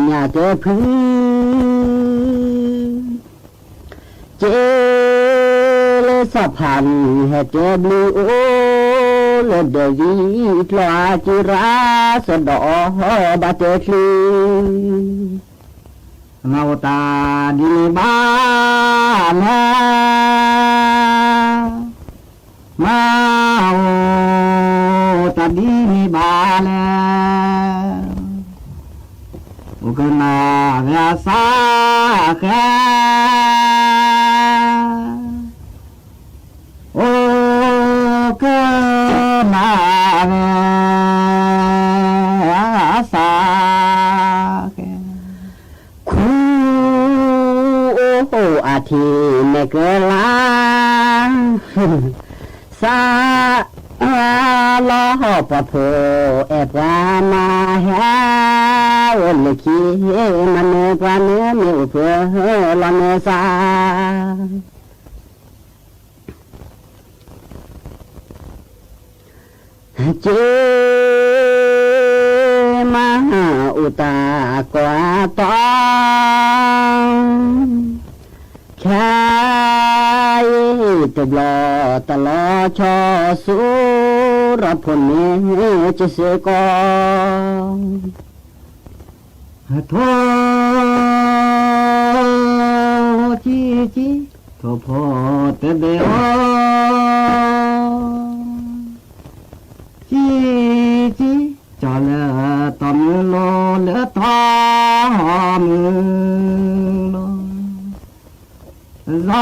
ညါကဲဖု က့ၤလၢစးဖးနုၢ်ဟဲကဲဘျုးအိၣ် လၢဒဲးဝံၤကျီၢ်အကံၢ်ရၢစၢၤဒီး ဘၣ်တဲချုး မၤအိၣ်တၢ်ဒ်န့ၣ်ဘၣ်လဲၣ်, မၤအိၣ်တၢ်ဒ်န့ၣ်ဘၣ်လဲၣ်, အိၣ်ကနၣ်ဝဲအစးဃဲ အိၣ်ကနၣ်ဝဲအစးဃဲ, ခူအိၣ်အထံးမဲာ်ကလၤ စးလီၤပှၤဖိအဲၣ်ပှၤမါဟဲ, အိၣ်လၢခံ မၤနၢၤပှၤနၢၤ မ့ၢ်အိၣ်ဖျၢၣ်လီၤနၢၤစး က့ၤမၤအိၣ်တၢ်ကိးအတီၤ, ခဲအံၤတဘျီတၢ်လီၤဆီဆူ ရၤဖိန့ၣ်ကစ့ၢ်ကီး ထိ ကံကံ, ထိၣ်ဖိတဘ့ၣ်ဧိၤ, ကံကံ, ကၠီလၢတီၢ်မုၢ်လိၤ လၢတီၢ်မုၢ်လိၤ, လၢ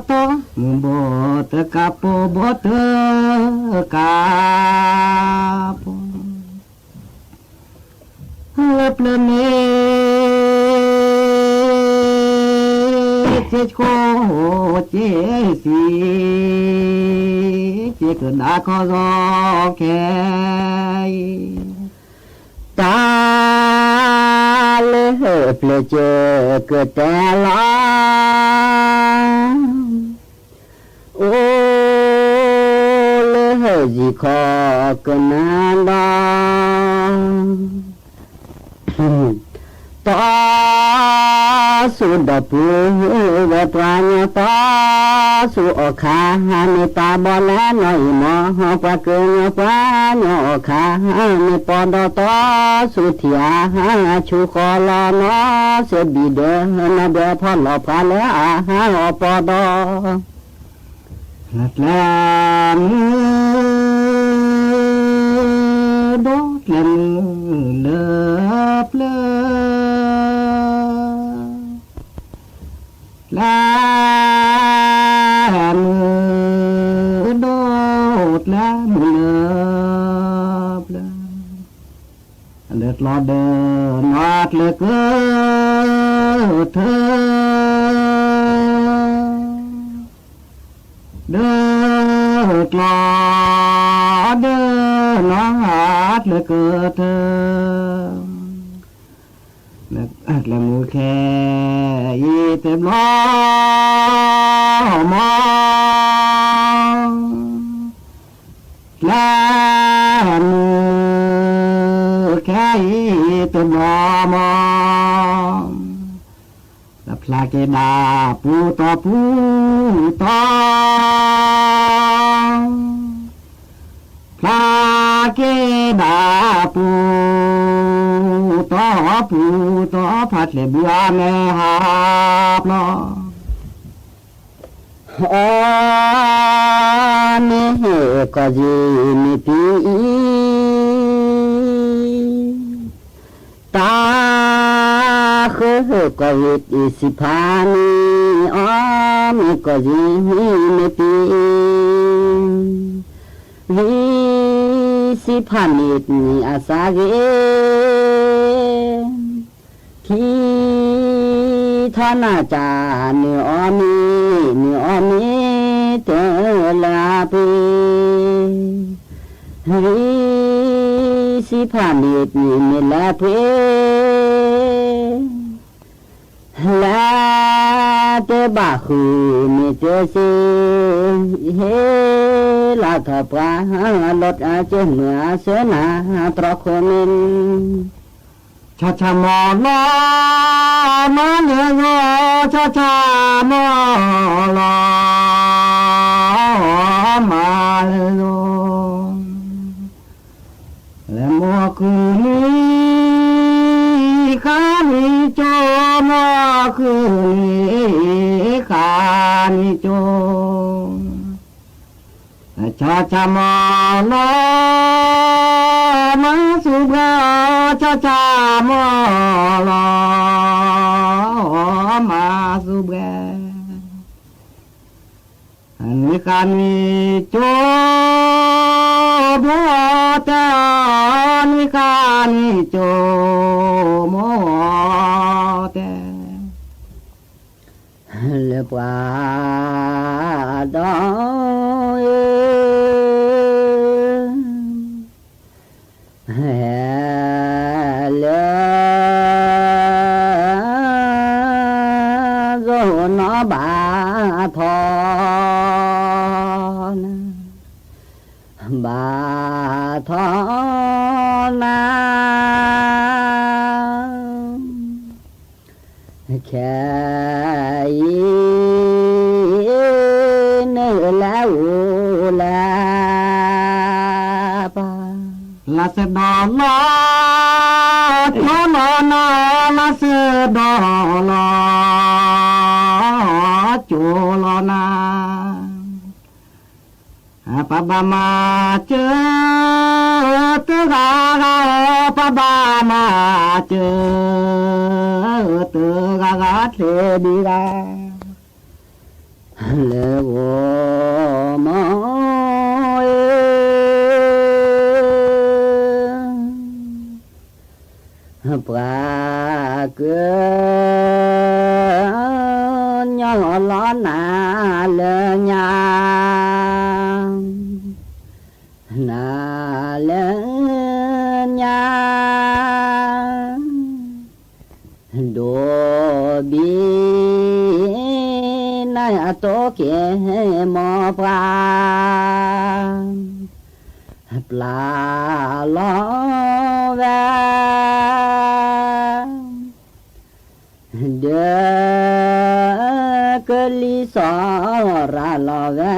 တီၢ်မုၢ်ဘိတကးပိာ် ဘိတကးပိာ် လၢပျၢၤမ့ၢ် က့ၤဆိက့ၤစံး က့ၤကဒါခီစီခဲအံၤ, တၢ်လၢပျၢၤက့ၤကတဲလီၤ အိၣ်လၢယံၤခီကနၣ်ဒီး, တီၢ်ဆူဒီပုၢ်ဝဲၢ်ပှၤညီ တီၢ်ဆူအီၣ်ခါ မ့ၢ်တၢ်ဘီလဲၣ်နီၢ်အံၤမီၢ် ပှၤကညီပှၤညီအီၣ်ခါ မ့ၢ်ပီဒီး တီၢ်ဆူထံအါဆူဃီလီၤနီၢ် စဲးဘံၣ်ဒၢ နီၢ်ဘှဲးဖီၣ်လီၤဖးလၢအဟးအီၤပီဒီး ကျဲမုၢ်ဒိၣ် ကျဲမုၢ်လၢပျၢၤ, ကျဲမုၢ်ဒိၣ် ကျဲမုၢ်လၢပျၢၤ, ဒၢးကျီဒၢးနီၢ်ကျၢၤကၢၢ်ထၢ ဒၢးကျီဒၢးနီၢ်ကျၢၤကၢၢ်ထၢ, ကျဲမုၢ်ခဲအံၤတဘျီမီၢ်, ကျဲ မုၢ်ခဲအံၤတဘျီမီၢ်, တဖျါက့ၤဒၣ်ပူၤတီၤပူၤတီၤ, ဖျါက့ၤဒၣ်ပူၤတီၤပူၤတီၤ, ဖးချ့ဘုအမဲဟးပျီ အီ မ့ၢ်ကီၢ်ယံၤမ့ၢ်ပံအံၤ, တၢ်ဃုကီၢ်ဝံၤတံၢ်စံးဖးန့ၣ်, အီ မ့ၢ်ကီၢ်ယံၤမ့ၢ်ပံအံၤ, ဝံၤစံးဖးန့ၣ်တနံၤအစးဂ့ၤ ထံထီၣ်နၢ်ကၢ် နုာ်အီၣ်မ့ၤ နုာ်အီၣ်မ့ၤတလၢအပှ့ၤ, ဝံၤစံးဖးန့ၣ်တနံၤမ့ၢ်လၢပှ့ၤ, လဲၤတဘၣ်ဃုာ်မ့ၢ်တစ့, ဟ့ၣ်လီၤထီၣ်ပှၤ လီၤတၢ်က့ၢ်မုၢ်အဆၢနၤ တြီခိၣ်မ့ၢ် ဆီဆီမီၢ်လီၤ မၤလၢယိၤ, ဆီဆီမီၢ်လီၤ မၤလၢယိၤ, လဲၤမိၢ်ဃုာ်န့ၣ် ဃါန့ၣ်ကၠိ, မိၢ်ဃုာ်န့ၣ် ဃါန့ၣ်ကၠိ ဆီဆီမီၢ်လီၤ မၤစူၤဘှဲ, ဆီဆီမီၢ်လီၤ မၤစူၤဘှဲ, နွံဃါနွံကၠိ မိၢ်တဲ, နွံဃါနွံကၠိ မိၢ်တဲ လၢပှၤဒီး ဟဲလၢ ယိၤနီၢ်ဘၣ်ထီၣ်နၤ, ဘၣ်ထီၣ်နၤ ခဲအံၤ နလဲၤအိၣ်လၢပှၤ လၢစ့ၢ်ဒီးလီၤ ကၠိလီၤနၤ, လၢစ့ၢ်ဒီးလီၤ ကၠိလီၤနၤ ပှၤဘၣ်မၤစၢၤ တဂၤဂၤ, ပှၤဘၣ်မၤစၢၤ တဂၤဂၤ ချ့ဒံဂၤ လၢဂီၤမီၢ် ပှၤကညီလီၤနၤလၢညါ, နၤလၢညါ ဒိးဘံ နၤအတိၢ်က့ၤမိၢ်ပှၤ ပျၢ်လီၤဝဲ ဒီးကလံၤစီၤ ရၤလီၤဝဲ ဒီးကလံၤစီၤ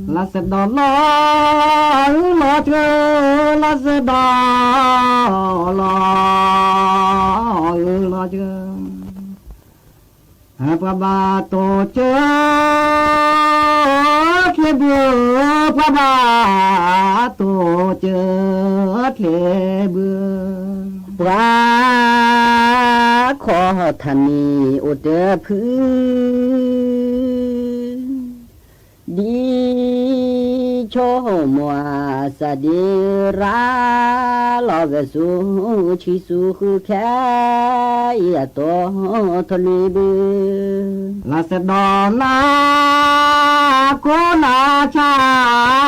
လၢစ့ၢ်ဒီးလီၤ အုလီၤစၢၤ လၢစ့ၢ်ဒီးလီၤ အုလီၤစၢၤ ပှၤဘၣ်တိၢ်စၢၤ ချ့ဘု ပှၤဘၣ်တိၢ်စၢၤ ချ့ဘု ပှၤခီၣ်ထၢၣ်မံၤအိၣ်တဖု ဒ်ဆိမိၣ်အစၢ်ဒံးရၤ လီၤဂာ်ဆူဆံးဆူဃုခဲအံၤ အတိၢ်ထီၣ်လွံၢ်ဘု လၢစ့ၢ်ဒီးနၤ ကိးနၤဆါ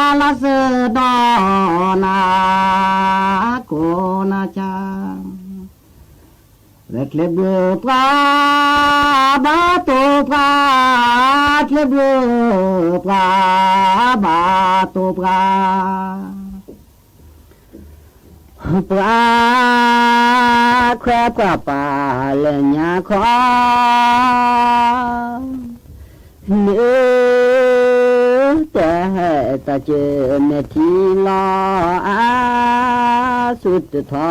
လၢစ့ၢ်ဒီးနၤ ကိးနၤဆါ လၢ ကျဲဘျုးပှၤ ဘၣ်တိၢ်ပှၤ, ကျဲဘျုးပှၤ ဘၣ်တိၢ်ပှၤ, ပှၤခွဲးပှၤပာ်လၢညါခီ လၢတဲတၢ်စၢၤမဲာ်ထံလီၤ အါ ဆူတထီ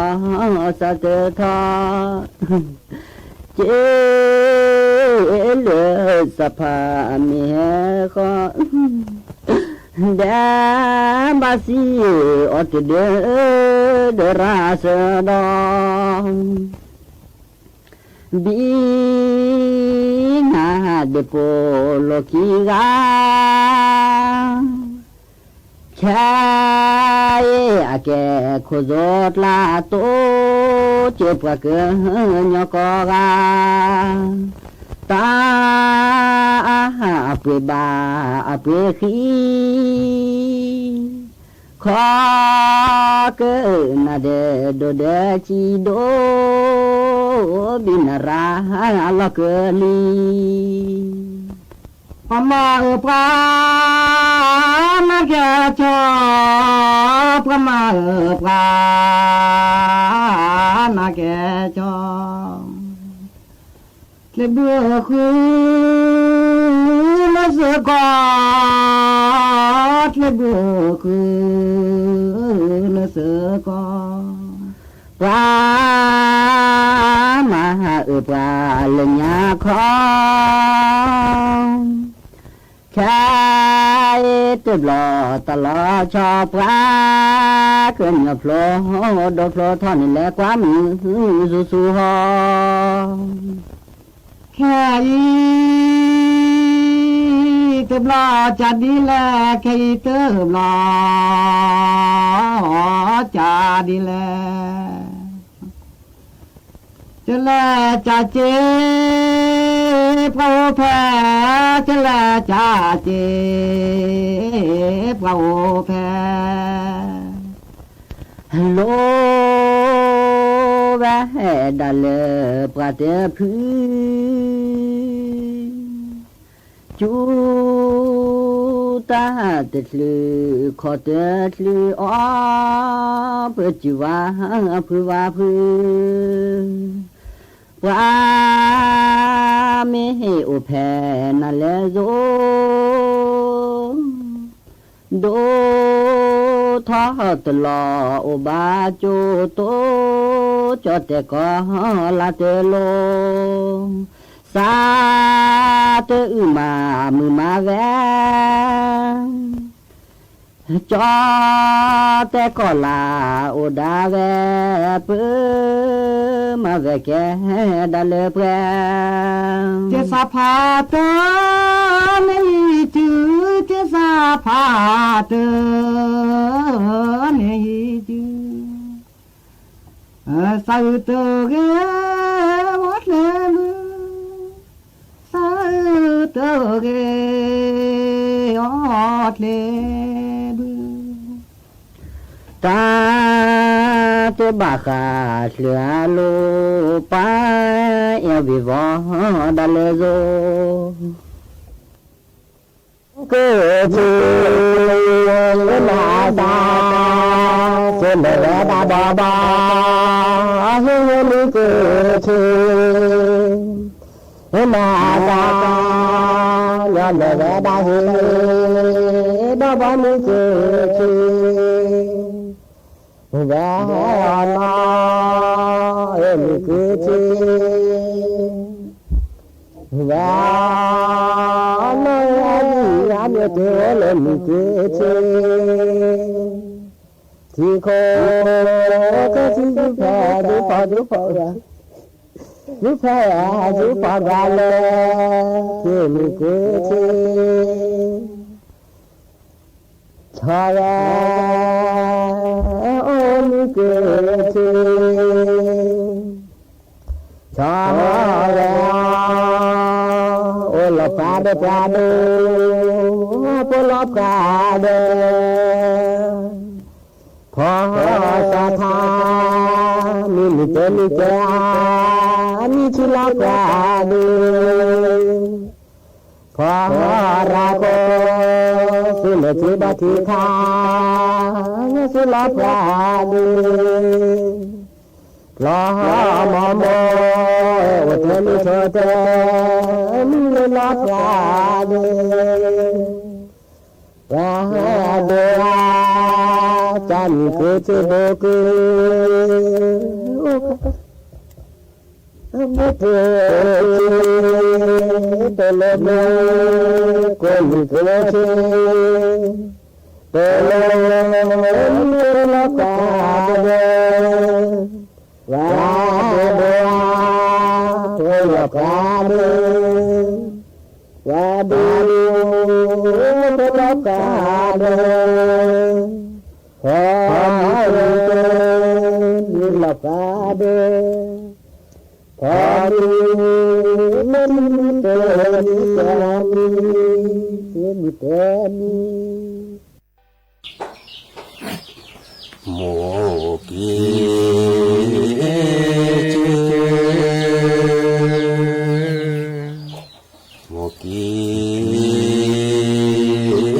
စးတထီ က့ၤလၢစးဖးမ့ၢ်ဟဲဃီ ဒဲးဘးစံးအီၤတဒၢ ဒရၣ်စၢၤဒီး ဘံနၤဒ့ၣ်ပိာ်လိာ်ခံဂၤ ခဲအံၤအကဲခိၣ်စိးကျါ တိစၢၤပှၤကညီ ကီၢ်ဂၤ တၢ်အပှ့ၤဘၣ်အပှ့ၤဃံ ခီကနၣ်ဒဲးဒိၣ်ဒဲးစံးဒိၣ် ဘံနၤရၤလီၤကလံၤ ပှၤမၤအၢပှၤနါကဲကီ, ပှၤမၤအၢပှၤနါကဲကီ, ကျဲဘျုးဃုလၢစ့ၢ်ကီး, ကျဲဘျုးဃုလၢစ့ၢ်ကီး, ပှၤမၤအၢပှၤလၢညါခီ, ခဲအံၤတဘျီတၢ်လီၤဆီ ပှၤကညီဖျိဒိၣ်ဖျိထီန့ၣ် လဲၤကွၢ်မုာ်ဆူၣ်ဆူၣ်ဟီ ခဲအံၤတဘျီကၢ်ဒ်လဲၣ်, ခဲအံၤတဘျီကၢ်ဒ်လဲၣ်, ကလဲၤကၢ်က့ၤပှၤအိၣ်ဖဲ, ကလဲၤကၢ်က့ၤပှၤအိၣ်ဖဲ, လိဝဲဒၣ်လၢပှၤတဖု ကၠူတၢ်တချုးခီၣ်တချုးအီ, ပစူၤဝါဖုဝါဖု, ပှၤမ့ၢ်ဟ့ၣ်အိၣ်ဖဲနၤလဲၣ်ယိၤ, ဒိၣ်ထီၣ်တလီၤအိၣ်ဘၣ်ကၠိတိ, ကၠီတဲာ်ကီၤလါတလိၤ, စးတအုၣ်မၤမုာ်မၤဝဲ, ကၠီတဲာ်ကီၤလါအိၣ်ဒၣ်ဝဲ, ပမၤဝဲကဲဒၣ်လၢပှဲၤ, က့ၤစးဖးတၢ်န့ၣ်ဟံးစု, က့ၤစးဖးတၢ်န့ၣ်ဟံးစု, စးအုးတဂ့ၤအီၣ်ကျဲဘု, စးအုးတဂ့ၤအီၣ်ကျဲဘု, တၢ်တဘၣ်ဃးလၢအလိၤ, ပှၤအဲၣ်ဝံၤဝီဒၣ်လၢယိၤ က့ၤထံ, မၤအသး, က့ၤမ့ၢ်ဝဲဒၣ်ဘီဘီ, ဟ့ၣ်ဟ့ၣ်မုၢ်က့ၤထံ, မၤအသး, ညီမ့ၢ်ဝဲဒၣ်ဟ့ၣ်, ဘီဘီမုၢ်က့ၤထံ ဝဲအီၤနီၤ, မုၢ်က့ၤထံ, ဝဲအီၤနီၤ, အမ့ၢ်တအိၣ်လၢမုၢ်က့ၤထံ, ထံခိၣ်ကထံဒူဖဲဒူဖီဒူဖီ, ဒူဖဲဒူဖီဂၤလၢ, က့ၤမုၢ်က့ၤထံ ဆီဝဲ, အိၣ်မုၢ်က့ၤထံ, ဆီဝဲ, အိၣ်လီၤဖးဒီးပှၤဒိၣ်, ပိၢ်လီၤဖးဒီး ဖီသီထါ, မုၢ် မုၢ်တဲမုၢ်တဲဧါ, မံထံလီၤပှၤဒ့, ဖီရၤခိၣ်, သုးမဲာ်ထံဘီထံခါ, မံထံလီၤပှၤဒ့, လီၤမီၢ်မိၢ်, အိၣ်တဲမုၢ်ထိၣ်တဲ, မံလီၤပှၤဒ့ ပှၤဒိၣ်ဧါ, ကၢ်မုၢ်က့ၤစ့ဘိက့ၤ, ဘိက့ၤ, တလိၣ်ဘိ, ကိးမုၢ်က့ၤထံ, တလိၣ်, မံလီၤပှၤဒ့, ပှၤဒိၣ်ဧါ, အိၣ်လီၤပှၤဒ့ ပှၤဒ့, ပှၤဒ့, ပှၤဒ့, ပှၤဒ့, ပှၤဒ့, မုၢ်တဲမုၢ်တဲမံ, မုၢ်တဲမုၢ်တဲမံ, မိၢ်က့ၤစ့ၢ်, မိၢ်က့ၤစ့ၢ်, ဆ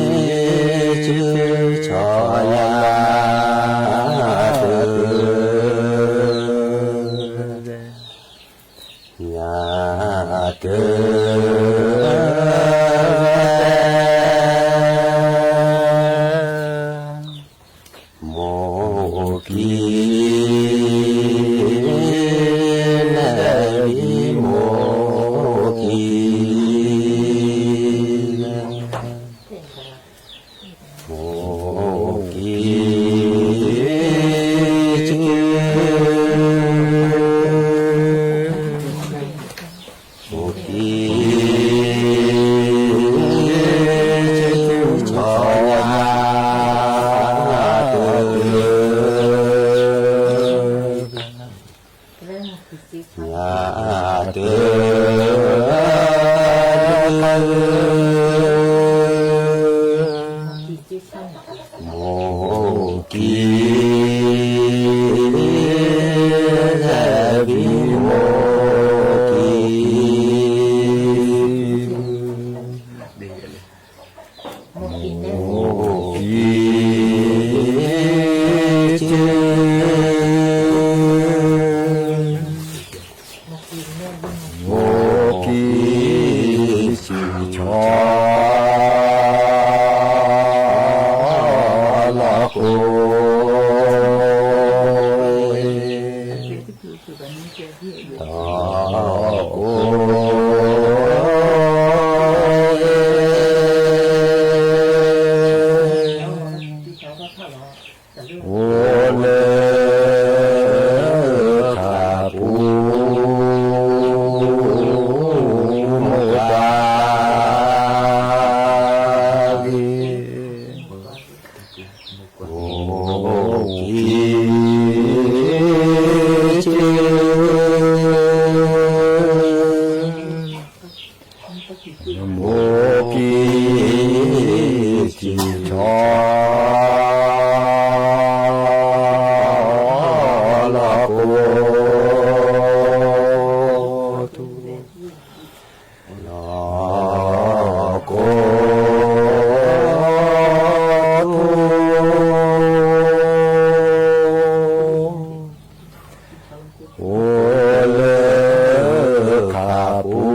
ီညါတၢ်ညါတၢ် မိၢ်က့ၤ, နဘံမိၢ်က့ၤ, မိၢ်က့ၤစ့ၢ်, မိၢ်က့ၤစ့ၢ်, ဆီညါတၢ်ညါတၢ် မိၢ်က့ၤ, နဘံမိၢ်က့ၤ, မိၢ်က့ၤစ့ၢ်, မိၢ်က့ၤစ့ၢ်, ဆီလီၤကိၢ်, ဆီလီၤကိၢ် အိၣ်လၢခါပူၤမုၢ်ကါဂ့ၤ, မိၢ်က့ၤစ့ၢ်, မိၢ်က့ၤစ့ၢ်, ဆီလီၤကိၢ်, ဆီလီၤကိၢ် အိၣ်လၢခါပူၤ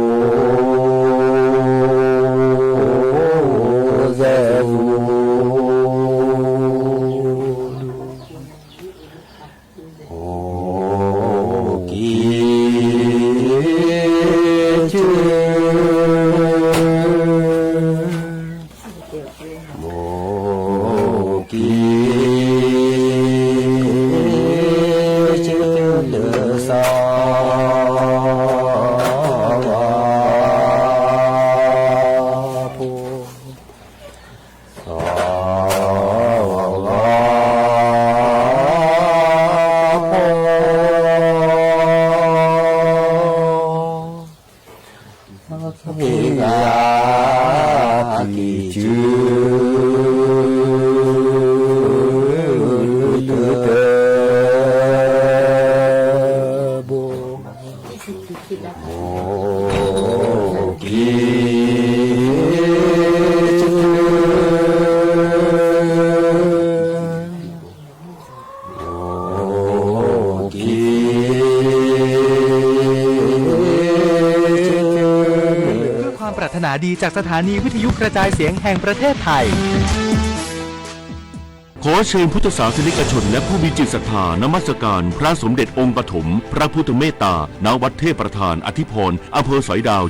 စဲးပူၤ အိၣ်က့ၤစ့ၢ်, မိၢ်က့ၤစ့ၢ်လၢစီၤဝါဖိ စီၤဝါဖိ မ့ၢ်ဂ့ၤကံစု တၢ် ข่าวดีจากสถานีวิทยุกระจายเสียงแห่งประเทศไทย ขอเชิญพุทธศาสนิกชนและผู้มีจิตศรัทธานมัสการพระสมเด็จองค์ปฐมพระพุทธเมตตา ณ วัดเทพประธานอธิพร อำเภอสอยดาว